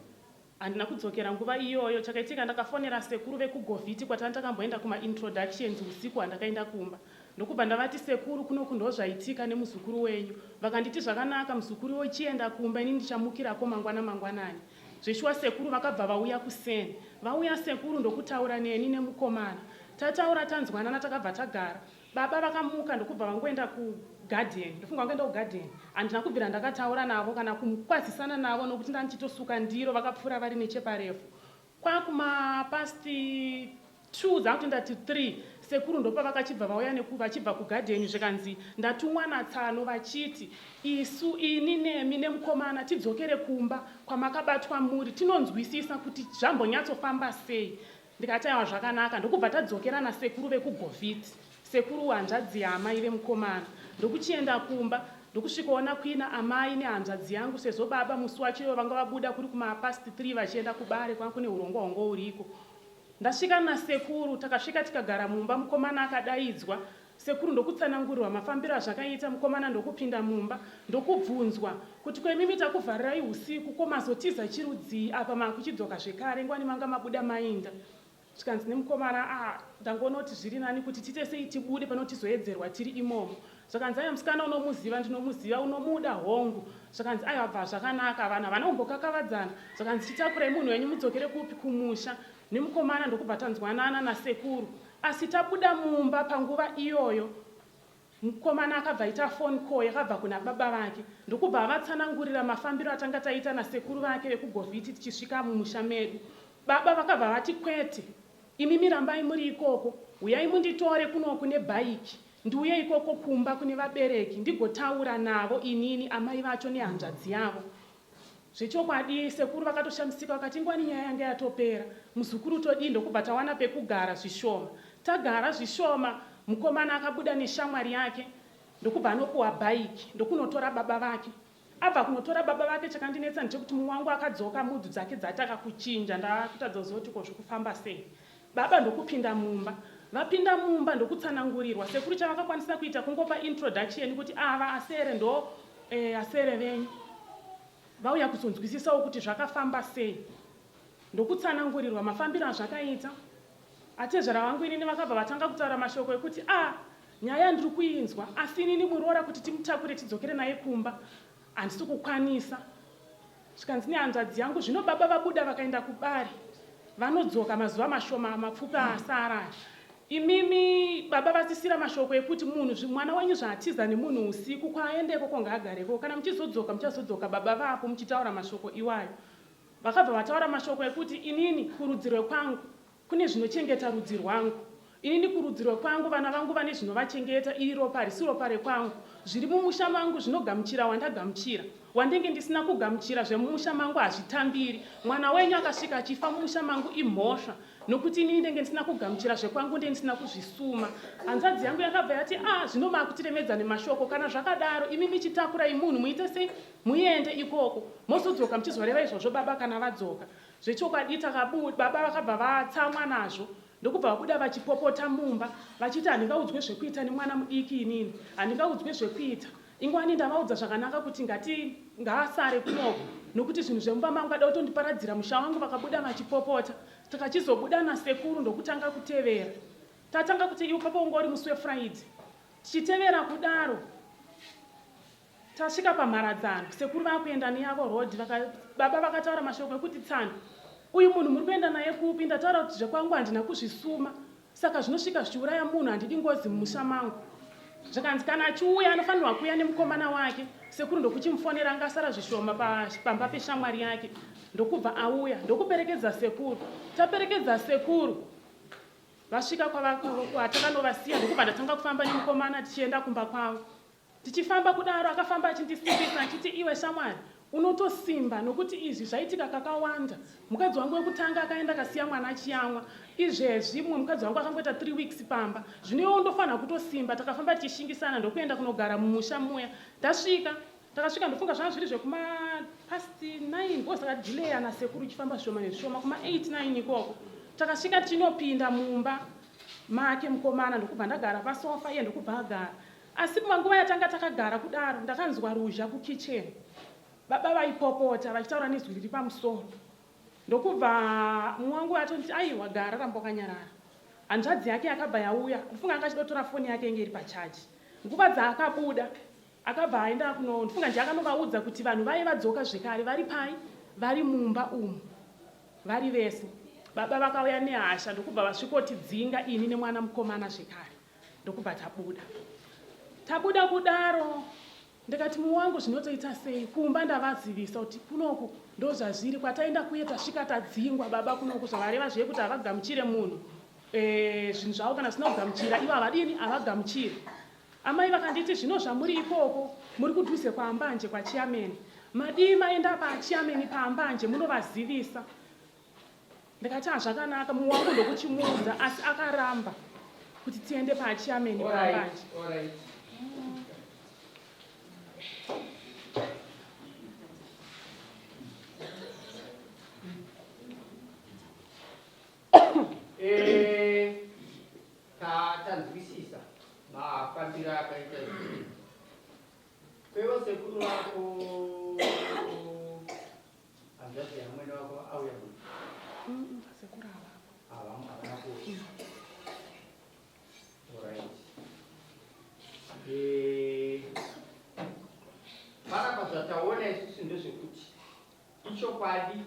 Handina kudzokera nguva iyoyo. Chakaitika ndakafonera sekuru vekuGovhiti kwatanga takamboenda kumaintroductions usiku hwandakaenda kumba. Ndokubva ndavati sekuru kunoku ndozvaitika nemuzukuru wenyu. Vakanditi zvakanaka muzukuru iwe chienda kumba ini ndichamukirako mangwana mangwanani. Zveshuwa sekuru vakabva vauya kuseni. Vauya sekuru ndokutaura neni nemukomana. Tataura tanzwanana takabva tagara. Baba vakamuka ndokubva vangoenda kugarden ndofunga vangoenda kugarden handina kubvira ndakataura navo kana kukwazisana navo nokuti ndandichitosuka ndiro vakapfuura vari necheparefu kwakuma past 2 dzakutoenda to 3 sekuru ndopavakachibva vauya neku vachibva kugadheni zvikanzi ndatumwa natsano vachiti isu ini nemi nemukomana tidzokere kumba kwamakabatwa muri tinonzwisisa kuti zvambonyatsofamba sei ndikati aiwa zvakanaka ndokubva tadzokera nasekuru vekugoviti sekuru hanzvadzi yaamai vemukomana ndokuchienda kumba ndokusvikoona kuina amai nehanzvadzi yangu sezvo baba musi wacho ivo vanga vabuda kuri kumapast 3 vachienda kubare kwanga kune urongwa hwanga uriko Ndasvika nasekuru takasvika tikagara mumba mukomana akadaidzwa sekuru ndokutsanangurirwa mafambiro azvakaita mukomana ndokupinda mumba ndokubvunzwa kuti ko imimi takuvharirai husiku ko mazotiza chirudzii apa makuchidzoka zvekare ngwani manga mabuda mainda zvikanzi nemukomana ah ndangonoti zviri nani kuti tiite sei tibude pano tizoedzerwa tiri imomo zvakanzi aiwa musikana unomuziva ndinomuziva unomuda hongu zvakanzi aiwa bva zvakanaka vanhu havana kumbokakavadzana zvakanzi chitakurai munhu wenyu mudzokere kupi kumusha nemukomana ndokubva tanzwanana nasekuru asi tabuda mumba panguva iyoyo mukomana akabva aita phone call yakabva kuna baba vake ndokubva avatsanangurira mafambiro atanga taita nasekuru vake vekugovhiti tichisvika mumusha medu baba vakabva vati kwete imimi rambai muri ikoko huyai munditore kunoku nebhaiki Ndiuye ikoko kumba kune vabereki ndigotaura navo inini amai vacho nehanzvadzi yavo. Zvechokwadi sekuru vakatoshamisika vakati ingwani nyaya yanga yatopera muzukuru todii ndokubva tawana pekugara zvishoma. Tagara zvishoma mukomana akabuda neshamwari yake ndokubva anopuwa bhaiki ndokunotora baba vake. Abva kunotora baba vake chakandinetsa ndechekuti mumwe wangu akadzoka mudhu dzake dzataka kuchinja ndakutadza kuziva kuti ko zvikufamba sei. Baba ndokupinda mumba. Vapinda mumba ndokutsanangurirwa sekuru chavakakwanisa kuita kungopa introduction kuti ava asere ndo eh, asere venyu vauya kuzonzwisisawo kuti zvakafamba sei ndokutsanangurirwa mafambiro azvakaita atezvara vangu inini vakabva vatanga kutaura mashoko ekuti a ah, Nyaya ndiri kuinzwa asi inini muroora kuti timutakure tidzokere naye kumba handisi kukwanisa. Zvikanzi nehanzvadzi yangu zvino baba vabuda vakaenda kubare vanodzoka mazuva mashoma mapfupi asara aya. Imimi baba vasisira mashoko ekuti munhu mwana wenyu zvaatiza nemunhu usiku kwaaenda ikoko ngaagare ikoko kana muchizodzoka muchazodzoka baba vapo muchitaura mashoko iwayo. Vakabva vataura mashoko ekuti inini kurudzi rwekwangu Kune zvinochengeta rudzi rwangu. Inini kurudzi rwekwangu vana vangu vane zvinovachengeta, iri ropa harisi ropa rekwangu. Zviri mumusha mangu zvinogamuchira wandagamuchira. Wandenge ndisina kugamuchira zvemumusha mangu hazvitambiri. Mwana wenyu akasvika achifa mumusha mangu imhosva nokuti inini ndenge ndisina kugamuchira zvekwangu ndenge ndisina kuzvisuma. Hanzvadzi yangu yakabva yati ah zvino makutiremedza nemashoko kana zvakadaro imi michitakurai munhu muite sei muende ikoko mozodzoka muchizoreva izvozvo baba kana vadzoka. Zvechokwadi takabu baba vakabva vatsamwa nazvo ndokubva vabuda vachipopota mumba vachiti handingaudzwe zvekuita nemwana mudiki inini handingaudzwe zvekuita ingwani ndavaudza zvakanaka kuti ngati ngaasare kunoku nokuti zvinhu zvemumba mangu ada kutondiparadzira musha wangu vakabuda vachipopota takachizobuda nasekuru ndokutanga kutevera tatanga kuti iwo papa unga uri musi wefriday tichitevera kudaro Tasvika pamharadzano, sekuru vakuenda neyavo road vaka, baba vakataura mashoko ekuti tsano, uyu munhu muri kuenda naye kupi? Ndataura kuti zvekwangu handina kuzvisuma saka zvinosvika zvichiuraya munhu handidi ngozi mumusha mangu. Zvikanzi kana achiuya anofanirwa kuuya nemukomana wake. Sekuru ndokuchimufonera anga asara zvishoma pamba peshamwari yake ndokubva auya ndokuperekedza sekuru. Taperekedza sekuru vasvika kwatakanovasiya ndokubva ndatanga kufamba nemukomana tichienda kumba kwavo. Tichifamba kudaro akafamba achindisimbisa achiti iwe shamwari unotosimba nokuti izvi zvaitika kakawanda. Mukadzi wangu wekutanga akaenda akasiya mwana achiyamwa. Izvezvi mumwe mukadzi wangu akangoita 3 weeks pamba. Zvino iwe undofanira kutosimba. Takafamba tichishingisana ndokuenda kunogara mumusha muya. Tasvika takasvika ndofunga zvanga zviri zvekuma past 9 because takadhileya nasekuru ichifamba zvishoma nezvishoma kuma 8 9 ikoko. Takasvika tichinopinda mumba make mukomana ndokubva ndagara pasofa iye ndokubva agara. Asi panguva yatanga takagara kudaro ndakanzwa ruzha kukitchen. Baba vaipopota vachitaura nezwi riri pamusoro. Ndokubva mumwe wangu atonditi aiwa gara ramba wakanyarara. Hanzvadzi yake yakabva yauya ndofunga anga achidotora foni yake inge iri pachaji. Nguva dzaakabuda akabva aenda kuno ndofunga ndiye akanovaudza kuti vanhu vaye vadzoka zvekare vari pai vari mumba umu vari vese. Baba vakauya nehasha ndokubva vasvikotidzinga ini nemwana mukomana zvekare. Ndokubva tabuda. Tabuda kudaro ndikati muwangu zvinotoita sei kumba ndavazivisa kuti kunoku ndozvazviri kwataenda kuye tasvika tadzingwa baba kunoku zvavareva zviye kuti havagamuchire munhu Eh, zvinhu zvavo kana zvisina kugamuchira ivo havadini havagamuchiri amai vakanditi zvino zvamuri ikoko muri kudhuze kwaambanje kwachiyameni madii maenda pachiyameni paambanje munovazivisa ndikati hazvakanaka mumwe wangu ndokuchimuudza asi akaramba kuti tiende pachiyameni paambanje Eh, tanzwisisa mafambiro akaita zvinhu. Kwevo sekuru vako hanzvadzi yamwene wako auya kuno? Sekuru havako. Havana kuuya. Alright. Eh, panapa zvataona isusu ndezvekuti Ichokwadi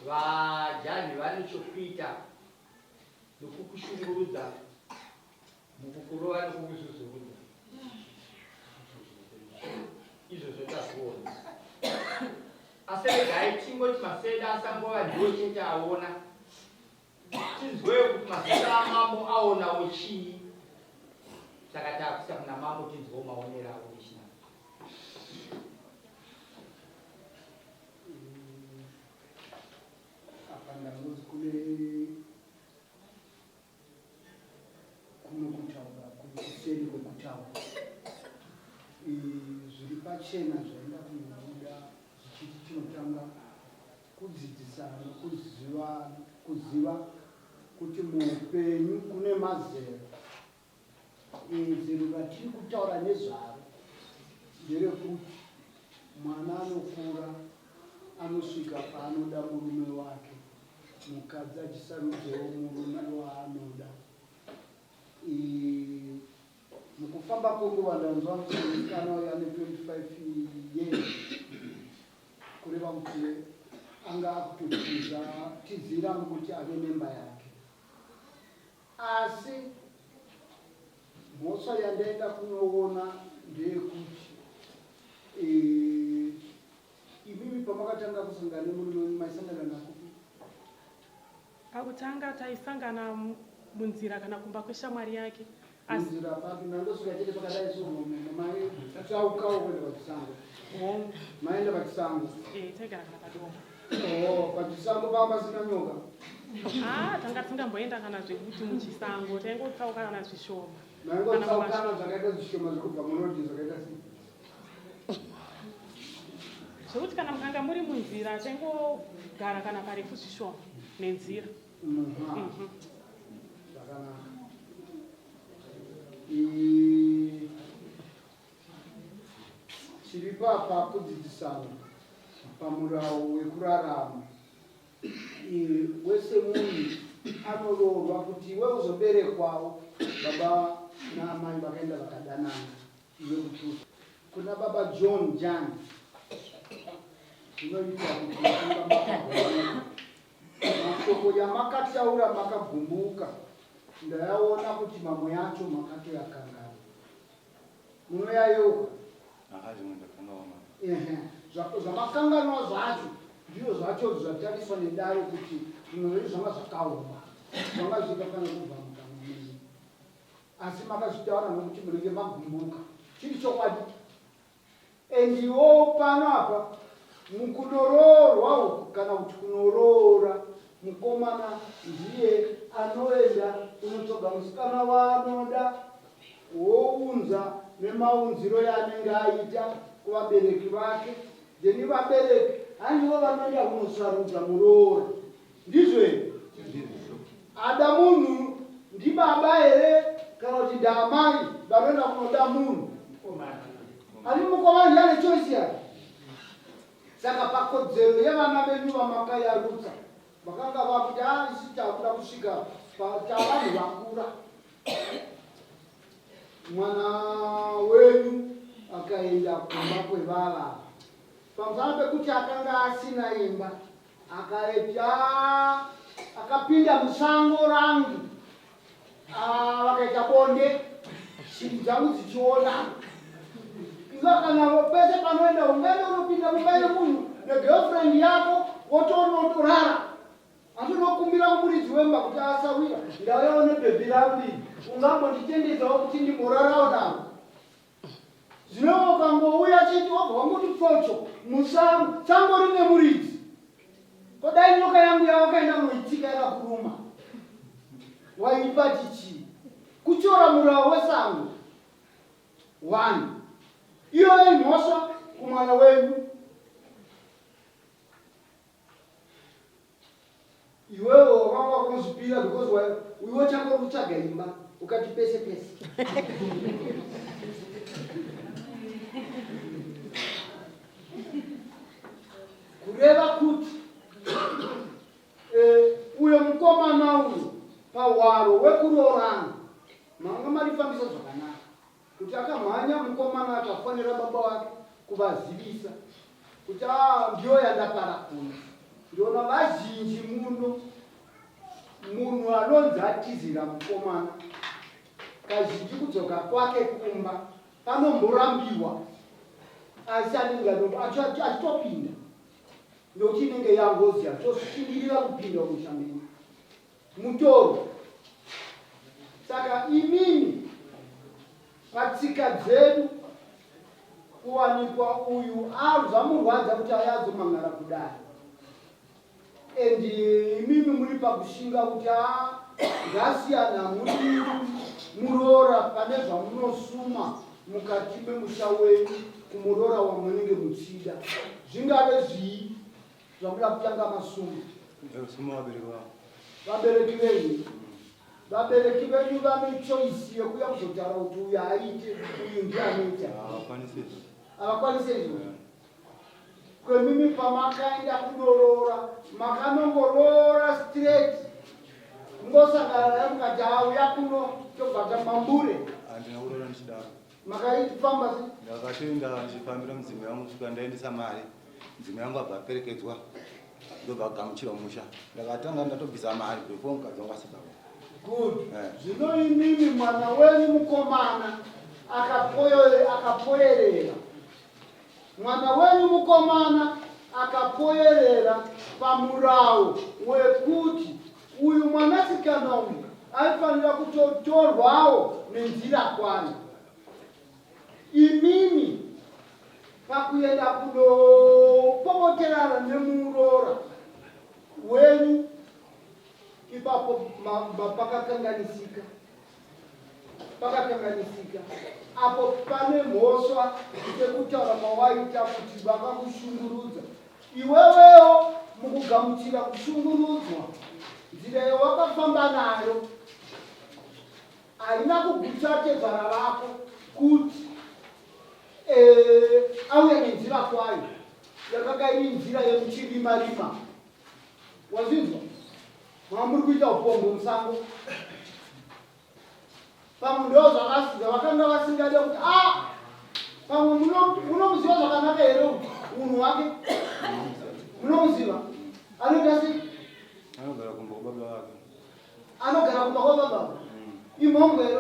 vaJanhi vane chokuita nokukushungurudza mukukurova nokukuzuzurudza. Izvozvo tazviona. Asi regai tingoti masenda asangova ndiwo chete aona. Tinzwewo kuti mazita amambo aonawo chii. Saka takuisa kuna mambo tinzwewo maonero avo nechinangwa. Apa ndangozi kune kumwe kutaura kuri kuseri kwekutaura zviri pachena zvaenda kunobuda zvichiti tinotanga kudzidzisana nokuziva kuziva kuti muupenyu kune mazera. Zero ratiri kutaura nezvaro nderekuti mwana anokura anosvika paanoda murume wake, mukadzi achisarudzawo murume waanoda. Mukufamba kwenguva ndanzwa kuti musikana uyu ane 25 years kureva kuti anga akutotiza tizira mukuti ave nemba yake. Asi mhosva yandaenda kunoona ndeyekuti eh, imimi pamakatanga kusangana nemurume wenyu maisangana nakupi? Pakutanga taisangana munzira kana kumba kweshamwari yake. Asi Munzira papi mandosvika chete pakadai so maitsaukawo kuenda pachisango. Hongu. Maenda pachisango. Eh, taigara kana padombo. Oh, pachisango panga pasina nyoka. Ah, tanga tisingamboenda kana zvekuti muchisango, taingotsauka kana zvishoma. Maingotsaukana zvakaita zvishoma zvekubva murodhi zvakaita sei? Zvekuti kana mukanga muri munzira taingogara kana parefu zvishoma nenzira. Mhm. Zvakanaka. Chiripo apa kudzidzisana pamurawo wekurarama. Wese munhu anoroorwa kuti iwe uzoberekwawo baba naamai vakaenda vakadanana iwe kuti kuna baba John Jan zvinoita kuti makanga makagumbuka. Mashoko yamakataura makagumbuka ndayaona kuti mamwe yacho makatoyakanganwa. Munoyayeuka? Ehe, zvamakanganwa zvacho ndizvo zvacho zvatariswa nedare kuti zvimwe zvacho zvanga zvakaoma, zvanga zvisingafanira kubva mukanwa menyu, asi makazvitaura nokuti munenge magumbuka. Chiri chokwadi. And iwowo pano apa mukunoroorwa uku kana kuti kunoroora mukomana ndiye anoenda kunotsvaga musikana waanoda wounza nemaunziro yaanenge aita kuvabereki vake then vabereki handivo vanoenda kunosarudza muroora ndizvo here ada munhu ndibaba here kana kuti ndaamai vanoenda kunoda munhu ani mukomana ndiye ane choice yake saka pakodzero yevana venyu vamakayarutsa vakanga vakuti a ah, isu takuda kusvika tavanhu vakura mwana wenyu akaenda kumba kwevava pamusana pekuti akanga asina imba Akaita akapinda musango rangu ah, vakaita bonde shiri dzangu dzichiona iva kana pese panoenda ungaenda unopinda mumba yemunhu negirlfriend yako wotonotorara. Asi unokumbira kumuridzi wemba kuti asawira ndauyawo nebhebhi rangu iri ungambonditendedzawo kuti ndimborarawo naro. Zvino ukangouya chete wobva wangoti pfocho musango, sango rine muridzi. Ko dai nyoka yangu yawakaenda kunoitsika yakakuruma waipati chii? Kutyora murawo wesango. One. Iyoyo imhosva kumwana wenyu. Iwewe wakanga wakamuzvipira because iwe chako uri kutsvaga imba ukati pese pese. Kureva kuti eh, uyo mukomana uyo pahwaro hwekuroorana manga marifambisa zvakanaka. Kuti akamhanya mukomana akafonera baba vake kuvazivisa kuti ah ndiyo yandapara kuno. Ndiona vazhinji muno munhu anonzi atizira mukomana kazhinji kudzoka kwake kumba panomborambiwa asi anenge achitopinda nokuti inenge yangozi atoshingirira kupinda mumusha menyu. Mutoro. Saka imimi patsika dzedu kuwanikwa uyu zvamurwadza kuti ayazomangara kudai and imimi muri pakushinga kuti a ngasiyana muri muroora pane zvamunosuma mukati memusha wenyu kumuroora wamunenge muchida zvingave zvii Zvamuda kutanga masuma. Suma vabereki vavo. Vabereki venyu. Vabereki venyu vane choice yekuya kuzotaura kuti uyu haaite, uyu ndiye anoita. Havakwanisi izvo. Havakwanisi izvo. Kwemimi pamakaenda kunoroora, makanongoroora straight. Kungosangana naye mukati auya kuno tobata mambure. Handina kuroora ndichidaro. Makaifamba sei? Ndakatoenda ndichifambira mudzimu yangu kusvika ndaendesa mari. Mudzimu yangu abva aperekedzwa ndobva agamuchirwa musha. Ndakatanga ndatobvisa mari before mukadzi wangu asati auya. Good. Eh. Zvino imimi mwana wenyu mukomana akapoyerera. Mwana wenyu mukomana akapoyerera pamurawo wekuti uyu mwanasikana uyu aifanira kutotorwawo nenzira kwayo. Imimi pakuenda kunopopoterana nemuroora wenyu ipapo pakakanganisika. Pakakanganisika apo pane mhosva sekutaura kwawaita kuti vakakushungurudza. Iwewewo mukugamuchira kushungurudzwa, nzira yawakafamba nayo haina kugutsa tezvara vako kuti eh, auya nenzira kwayo yakanga iri nzira yemuchirima rima. Wazvinzwa? Mamuri kuita upombwe musango. Pamwe ndo zvakasiza vakanga vasingade kuti ah pamwe munomuziva zvakanaka here unhu hwake? Munomuziva? Anoita sei? Anogara kumba kwababa vake. Anogara kumba kwababa vake. Imhombwe here?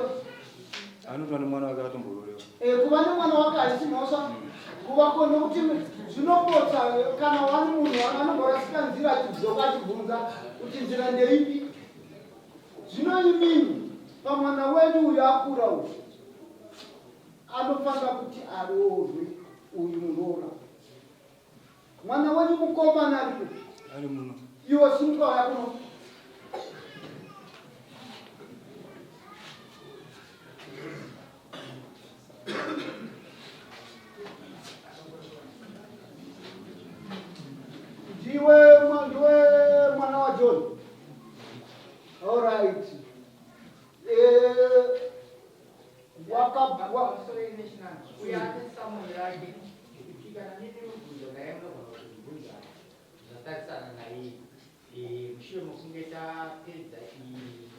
Anotova nemwana wake akatombororewa. Eh, kuva nemwana wake haisi mhosva. Kuva ko nokuti zvinopotsa kana wani munhu anomborasika nzira achidzoka achibvunza kuti nzira ndeipi. Zvino imimi pamwana wenyu uyu akura uyu anofanira kuti aroorwe uyu muroora. Mwana wenyu mukomana ari kupi? Ari muno. Iwe simuka uya kuno. Ndiwe ndiwe mwana wa John. All right. Eh wakabva Zvatarisana naiye mushure mokunge tapedza iyi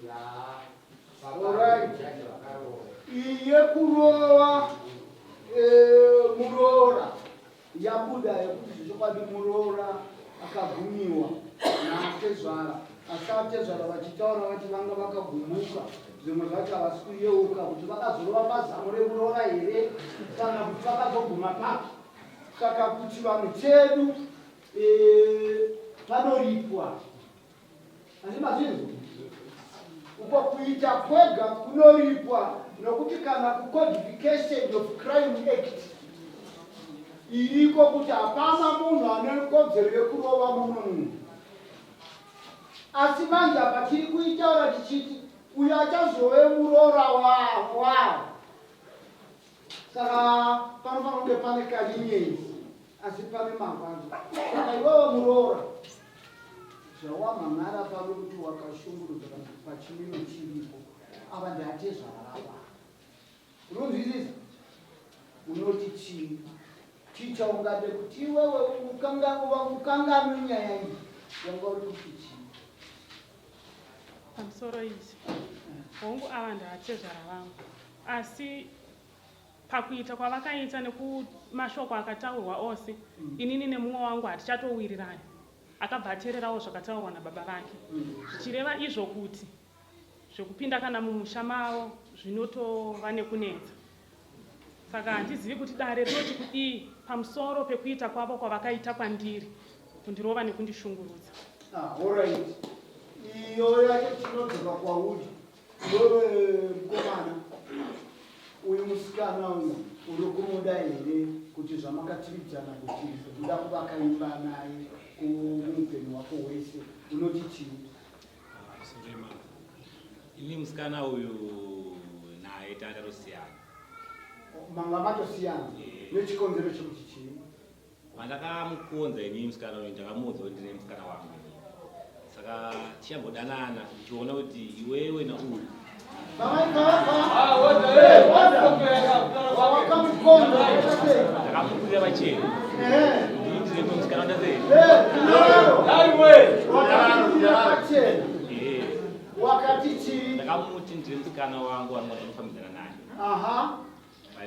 Alright. Iyi yekurova eh, muroora yabuda yekuti zvechokwadi muroora akagumiwa naatezvara asi atezvara vachitaura vati vanga vakagumuka zvimwe zvacho havasi kuyeuka kuti vakazorova pazamo remuroora here kana kuti vakazoguma papi saka kuchivanhu chedu eh, panoripwa. Asi mazvinzwa? Uko kuita kwega kunoripwa nokuti kana kuCodification of Crime Act iriko kuti hapana munhu ane kodzero yekurova mumwe munhu. Asi manje apa tiri kuitaura tichiti uyo achazove muroora wavo. Saka panofanira kunge pane kalinyenzi asi pane marwadzo. Saka iwewe muroora zvawamhan'ara pano kuti wakashungurudzwa kana kuti pachimiro chiripo ava ndiatezvara vako ava. Unonzwisisa? Unoti chii? Chii chaungade kuti iwewe ukanganwe nyaya iyi wanga uri kuti chii? Pamusoro izvi. Hongu ava ndaatezvara vangu asi pakuita kwavakaita nekumashoko akataurwa ose inini nemumwe wangu hatichatowirirani. Akabva atererawo zvakataurwa nababa vake zvichireva izvo kuti zvekupinda kana mumusha mavo zvinotova nekunetsa. Saka handizivi kuti dare rinoti kudii pamusoro pekuita kwavo kwavakaita kwandiri kundirova nekundishungurudza. Ah, alright. Iyo yacho tinodzoka kwauri. Iwewe mukomana, uyu musikana uyu uri kumuda here kuti zvamakatiridzana kuti uda kuvaka imba naye muupenyu hwako hwese unoti chii? Sorry mama. Ini musikana uyu naye tatatosiyana. Manga matosiyana nechikonzero chekuti chii? Pandakamukonza ini musikana uyu ndakamuudza kuti ndine musikana wangu ini. Saka tichambodanana ndichiona kuti iwewe nauyu ndakamukurira pachena. Ndini ndine musikana wandasei. Wakati chii? Ndakamuti ndine musikana wangu wanofambidzana naye. Aha.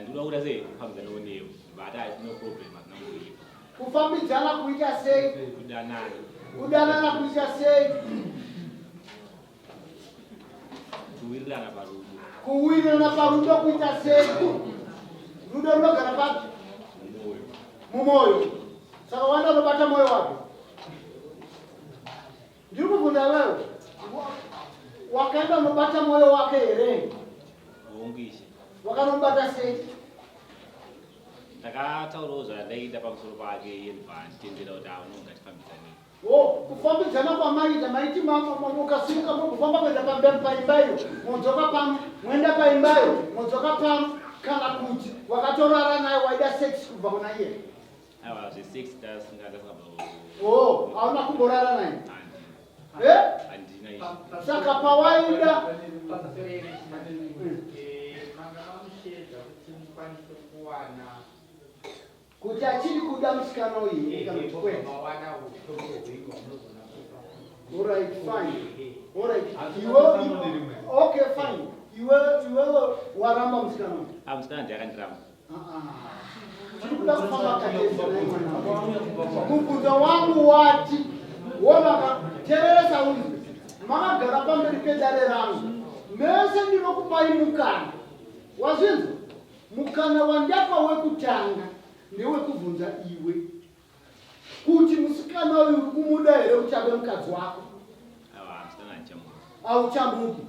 Ndinoda kuita sei kufambidzana newe but I no problem hazina kuipa. Kufambidzana kuita sei? Kudanana. Kudanana kuita sei? Kuwirirana parudo. Kuwirirana parudo kuita sei? Rudo runogara papi? Mumoyo. Mumoyo. Saka wanda unobata moyo wake. Ndiri kubvunza wewe. Wakaenda unobata moyo wake here? Hongu ishe. Wakanomubata sei? Ndakataurawo zvandaida pamusoro pake iye ndibva anditendera kuti ah unonga tifambidzane. Oh, kufambidzana kwamaita maiti mukasimuka mugofamba kuenda paimba iyo modzoka pano moenda paimba iyo modzoka pano kana kuti wakatorara naye waida sex kubva kuna iye. Aiwa zvesex tasinga Oh, hauna kumborara naye? Eh? Handina ishe. Saka pawaida Manga mamushedza kuti mukwanise kuwana kuti achiri kuda musikana uyu kana kuti kwete. mawana utongo hwenyu hwamunogona kupa. Alright, fine. Alright. Iwe okay, fine. Iwe iwewe waramba musikana uyu. Ah, musikana ndiye akandiramba. Tiri kuda kufamba katese naye mwana. Mubvunzo wangu wati wonaka tereresa unzwe. Makagara pamberi pedare rangu. Mese ndinokupai mukana. Wazvinzwa? Mukana wandapa wekutanga ndewekubvunza iwe kuti musikana uyu uri kumuda here kuti ave mukadzi wako. Aiwa musikana handichamuda. Hauchamudi.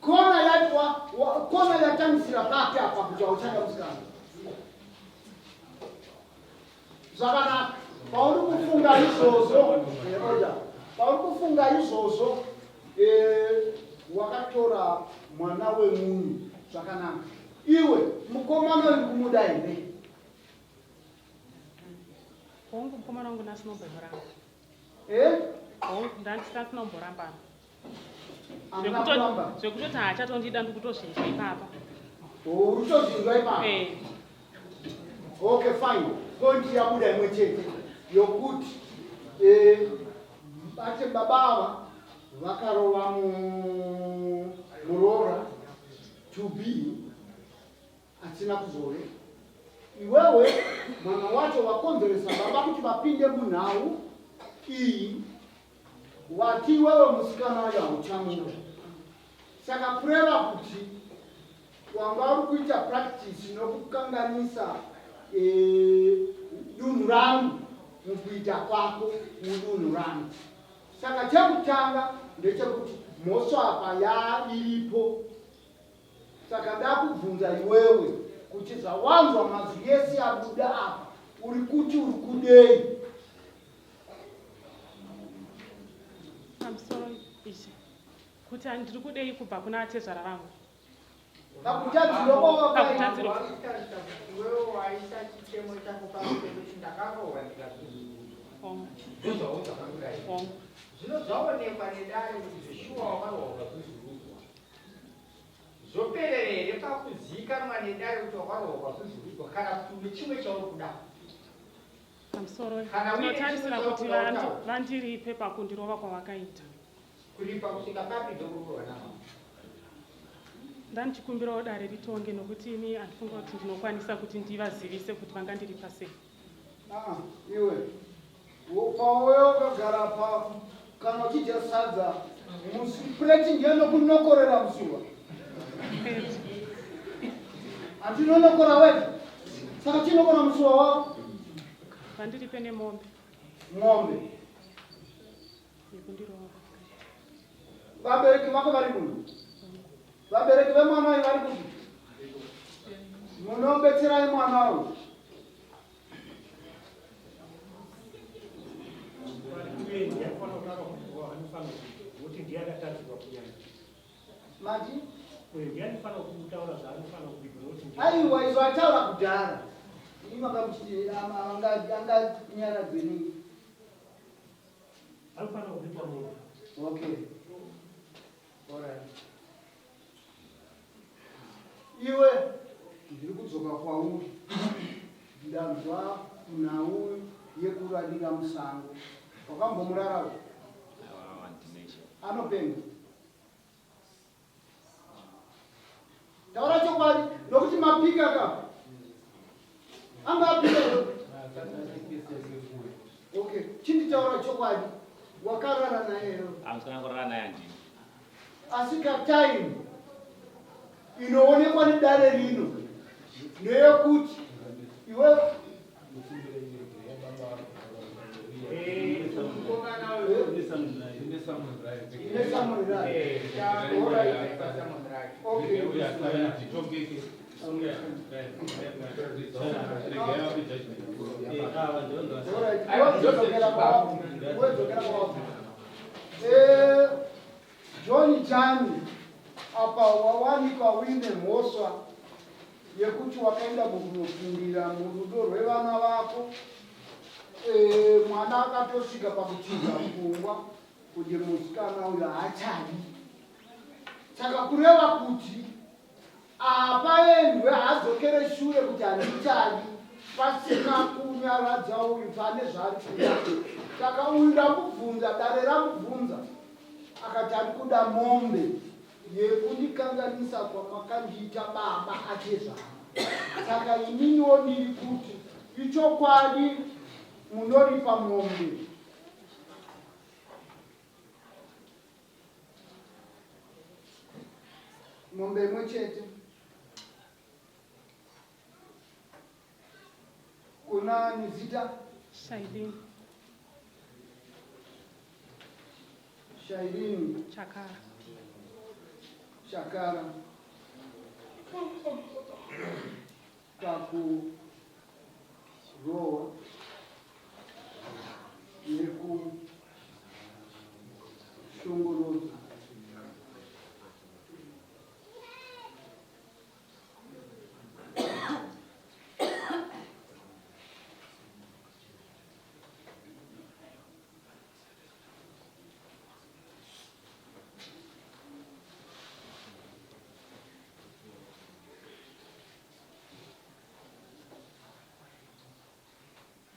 Kona ya, wa, wa, kona yatamisira papi apa kuti hauchada musikana. Zvakanaka. Pauri kufunga izvozvo, oda. Pauri kufunga izvozvo, wakatora mwana wemunhu zvakanaka. Iwe mukomana uri kumuda here? Hongu mukomana wangu ndasina kumboramba. Eh? Hongu ndasina kumborambana. Hamuna kuramba. Zvekutoti haachatondida ndikutozvinzwa ipapa. Uri kutozvinzwa ipapa? Eh. Okay, fine. Point yabuda imwe chete yokuti bate baba ava vakarova muroora to be asina kuzove. Iwewe mwana wacho wakonzeresa baba kuti vapinde munhau iyi, wati iwewe musikana wacho hauchamuda. Saka kureva kuti wanga uri kuita practice nokukanganisa dunhu rangu mukuita kwako mudunhu rangu. Saka chekutanga ndechekuti mhosva apa yairipo. Saka ndakubvunza iwewe kuti zvawanzwa mazwi yese abuda apa uri kuti uri kudei? Pamusoro ishe, kuti ndiri kudei kubva kuna atezvara vangu? Pakutadzirwa kwawakaita. Iwewe waisa chichemo chako pakuti ndakarohwa ndikazvuzvurudzwa. Ndozvaunza pakudai. Zvino zvaonekwa nedare kuti zveshuwa wakarohwa ukazvuzvurudzwa. Zvoperera here pakuziikanwa nedare kuti wakarohwa ukazvuzvurudzwa kana kuti une chimwe chauri kuda? Pamusoro Kana uine ndinotarisira chimwe kuti chauri kuda kutaura. vandiripe pakundirova kwavakaita. Kuripa kusvika papi ndokurohwa namama? Ndandichikumbirawo dare ritonge nokuti ini handifunga kuti ndinokwanisa kuti ndivazivise kuti vangandiripa sei. Ah, iwe pauya ukagara pa kana uchidya sadza pureti ndiyo nokunokorera musuwa handinonokora wega saka chinokora musuwa wako Vandiripe nemombe mombe yekundirova. Vabereki vako vari kuno? Vabereki vemwana uyu vari kupi? Munobetserai mwana uyu? Mati? Aiwa, izvo ataura kudhara. Imi makamuchiti anganyaradzwe nei? Anofanira kuripa munhu. Okay. Alright. Iwe ndiri kudzoka kwauri. Ndanzwa nhau yekurarira musango. Wakambomurarawo? Aiwa, handina. Anopenga. Taura chokwadi nokuti mapika ka. Anga apika. Okay, chinditaura chokwadi. Wakarara naye here? Hamusana kurara naye handina. Asi katime inoonekwa nedare rino ndeyekuti iwe ine summary right. Okay. Alright, wedzokera kwawabva. John Jani, apa wawanikwa uine mhosva yekuti wakaenda kunopindira murudo rwevana vako. Mwana akatosvika pakuchinja pfungwa kuti musikana uyo haachadi. Saka kureva kuti apaendwe haadzokere shure kuti handichadi pasina kunyaradza uyu pane zvaari kuda. Saka uyu ndamubvunza, dare ramubvunza, akati ari kuda mombe yekundikanganisa kwamakandiita baba atezvara. Saka ininiwo ndiri kuti ichokwadi munoripa mombe mombe imwe chete kuna nizita Shailene. Shailene Chakara. Chakara pakurohwa nekushungurudzwa.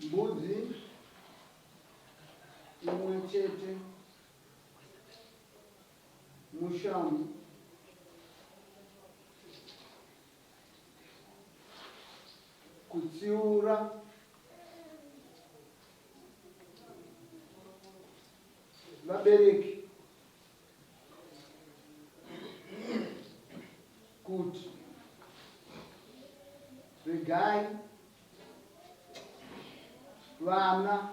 Mbudzi imwe chete mushamu kutsiura vabereki kuti regai vana.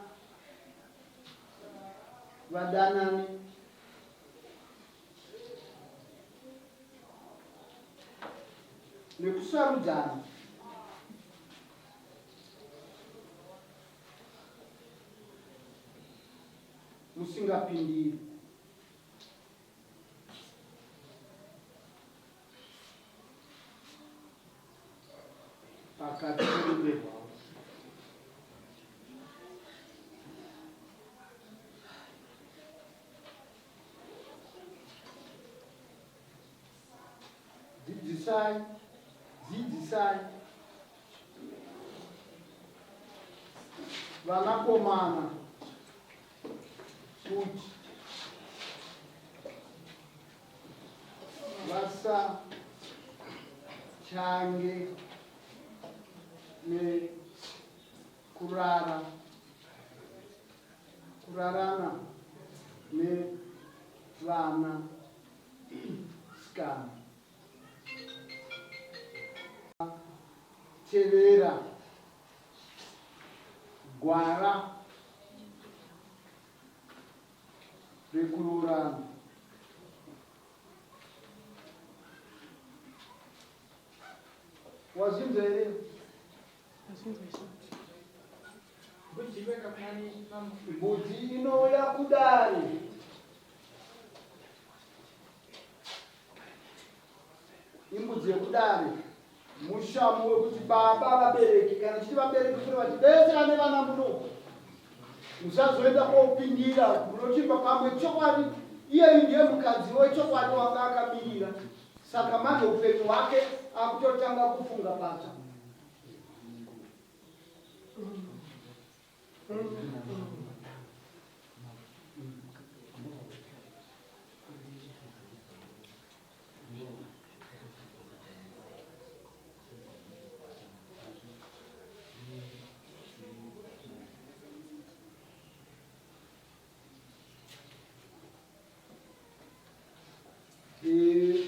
Vadanane nekusarudzana. Musingapindiri. Pakati perudo rwavo. Dzidzisai, dzidzisai vanakomana kuti vasachange nekurara kurarana nevana sikana. Tevera gwara rekuroorana. Wazvinzwa here? Mbudzi inouya kudare. Imbudzi yekudare mushamu wekuti baba vabereki kana chiti vabereki kune vati vese vane vana muno musazoenda kopindira munochimba pamwe chokwadi iyeyu ndiye mukadzi wechokwadi wanga akamirira saka manje upenyu hwake akutotanga kufunga patsva. Eh,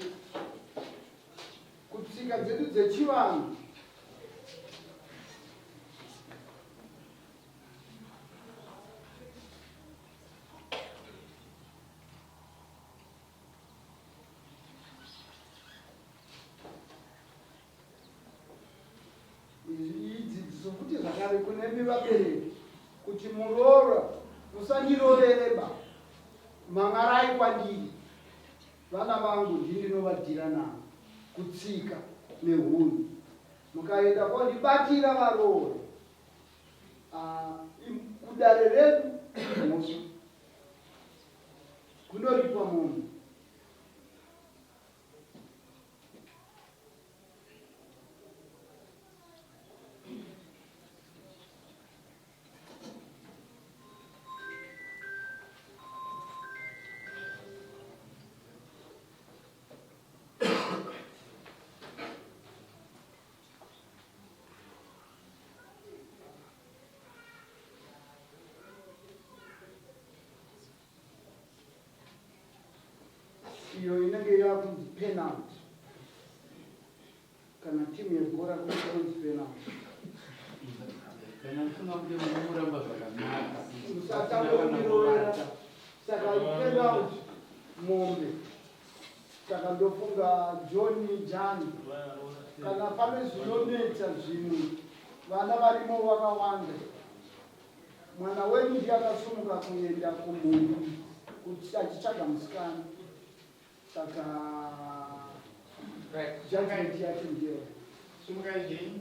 kutsika dzedu dzechivanhu Idzidziso futi zvakare kunemi vabereki kuti muroora musandirovereba mangarai kwandiri vana vangu ndini ndinovadhira navo kutsika nehunhu mukaenda kondibatira varoora ah, kudare redu mhosva kunoripwa munhu. Iyo inenge yakunzi penalty kana timu yebhora kunonzi penalty. Kana mufunga kuti munomuramba zvakanaka. Musatangomirovera saka penalty mombe saka ndofunga John Jani kana pane zvinonetsa zvimwe vana varimo vakawanda Mwana wenyu ndiye akasumuka kuenda kumhuri kuti achitsvaga musikana saka judgment yacho ndiyo. Sumukai zvenyu.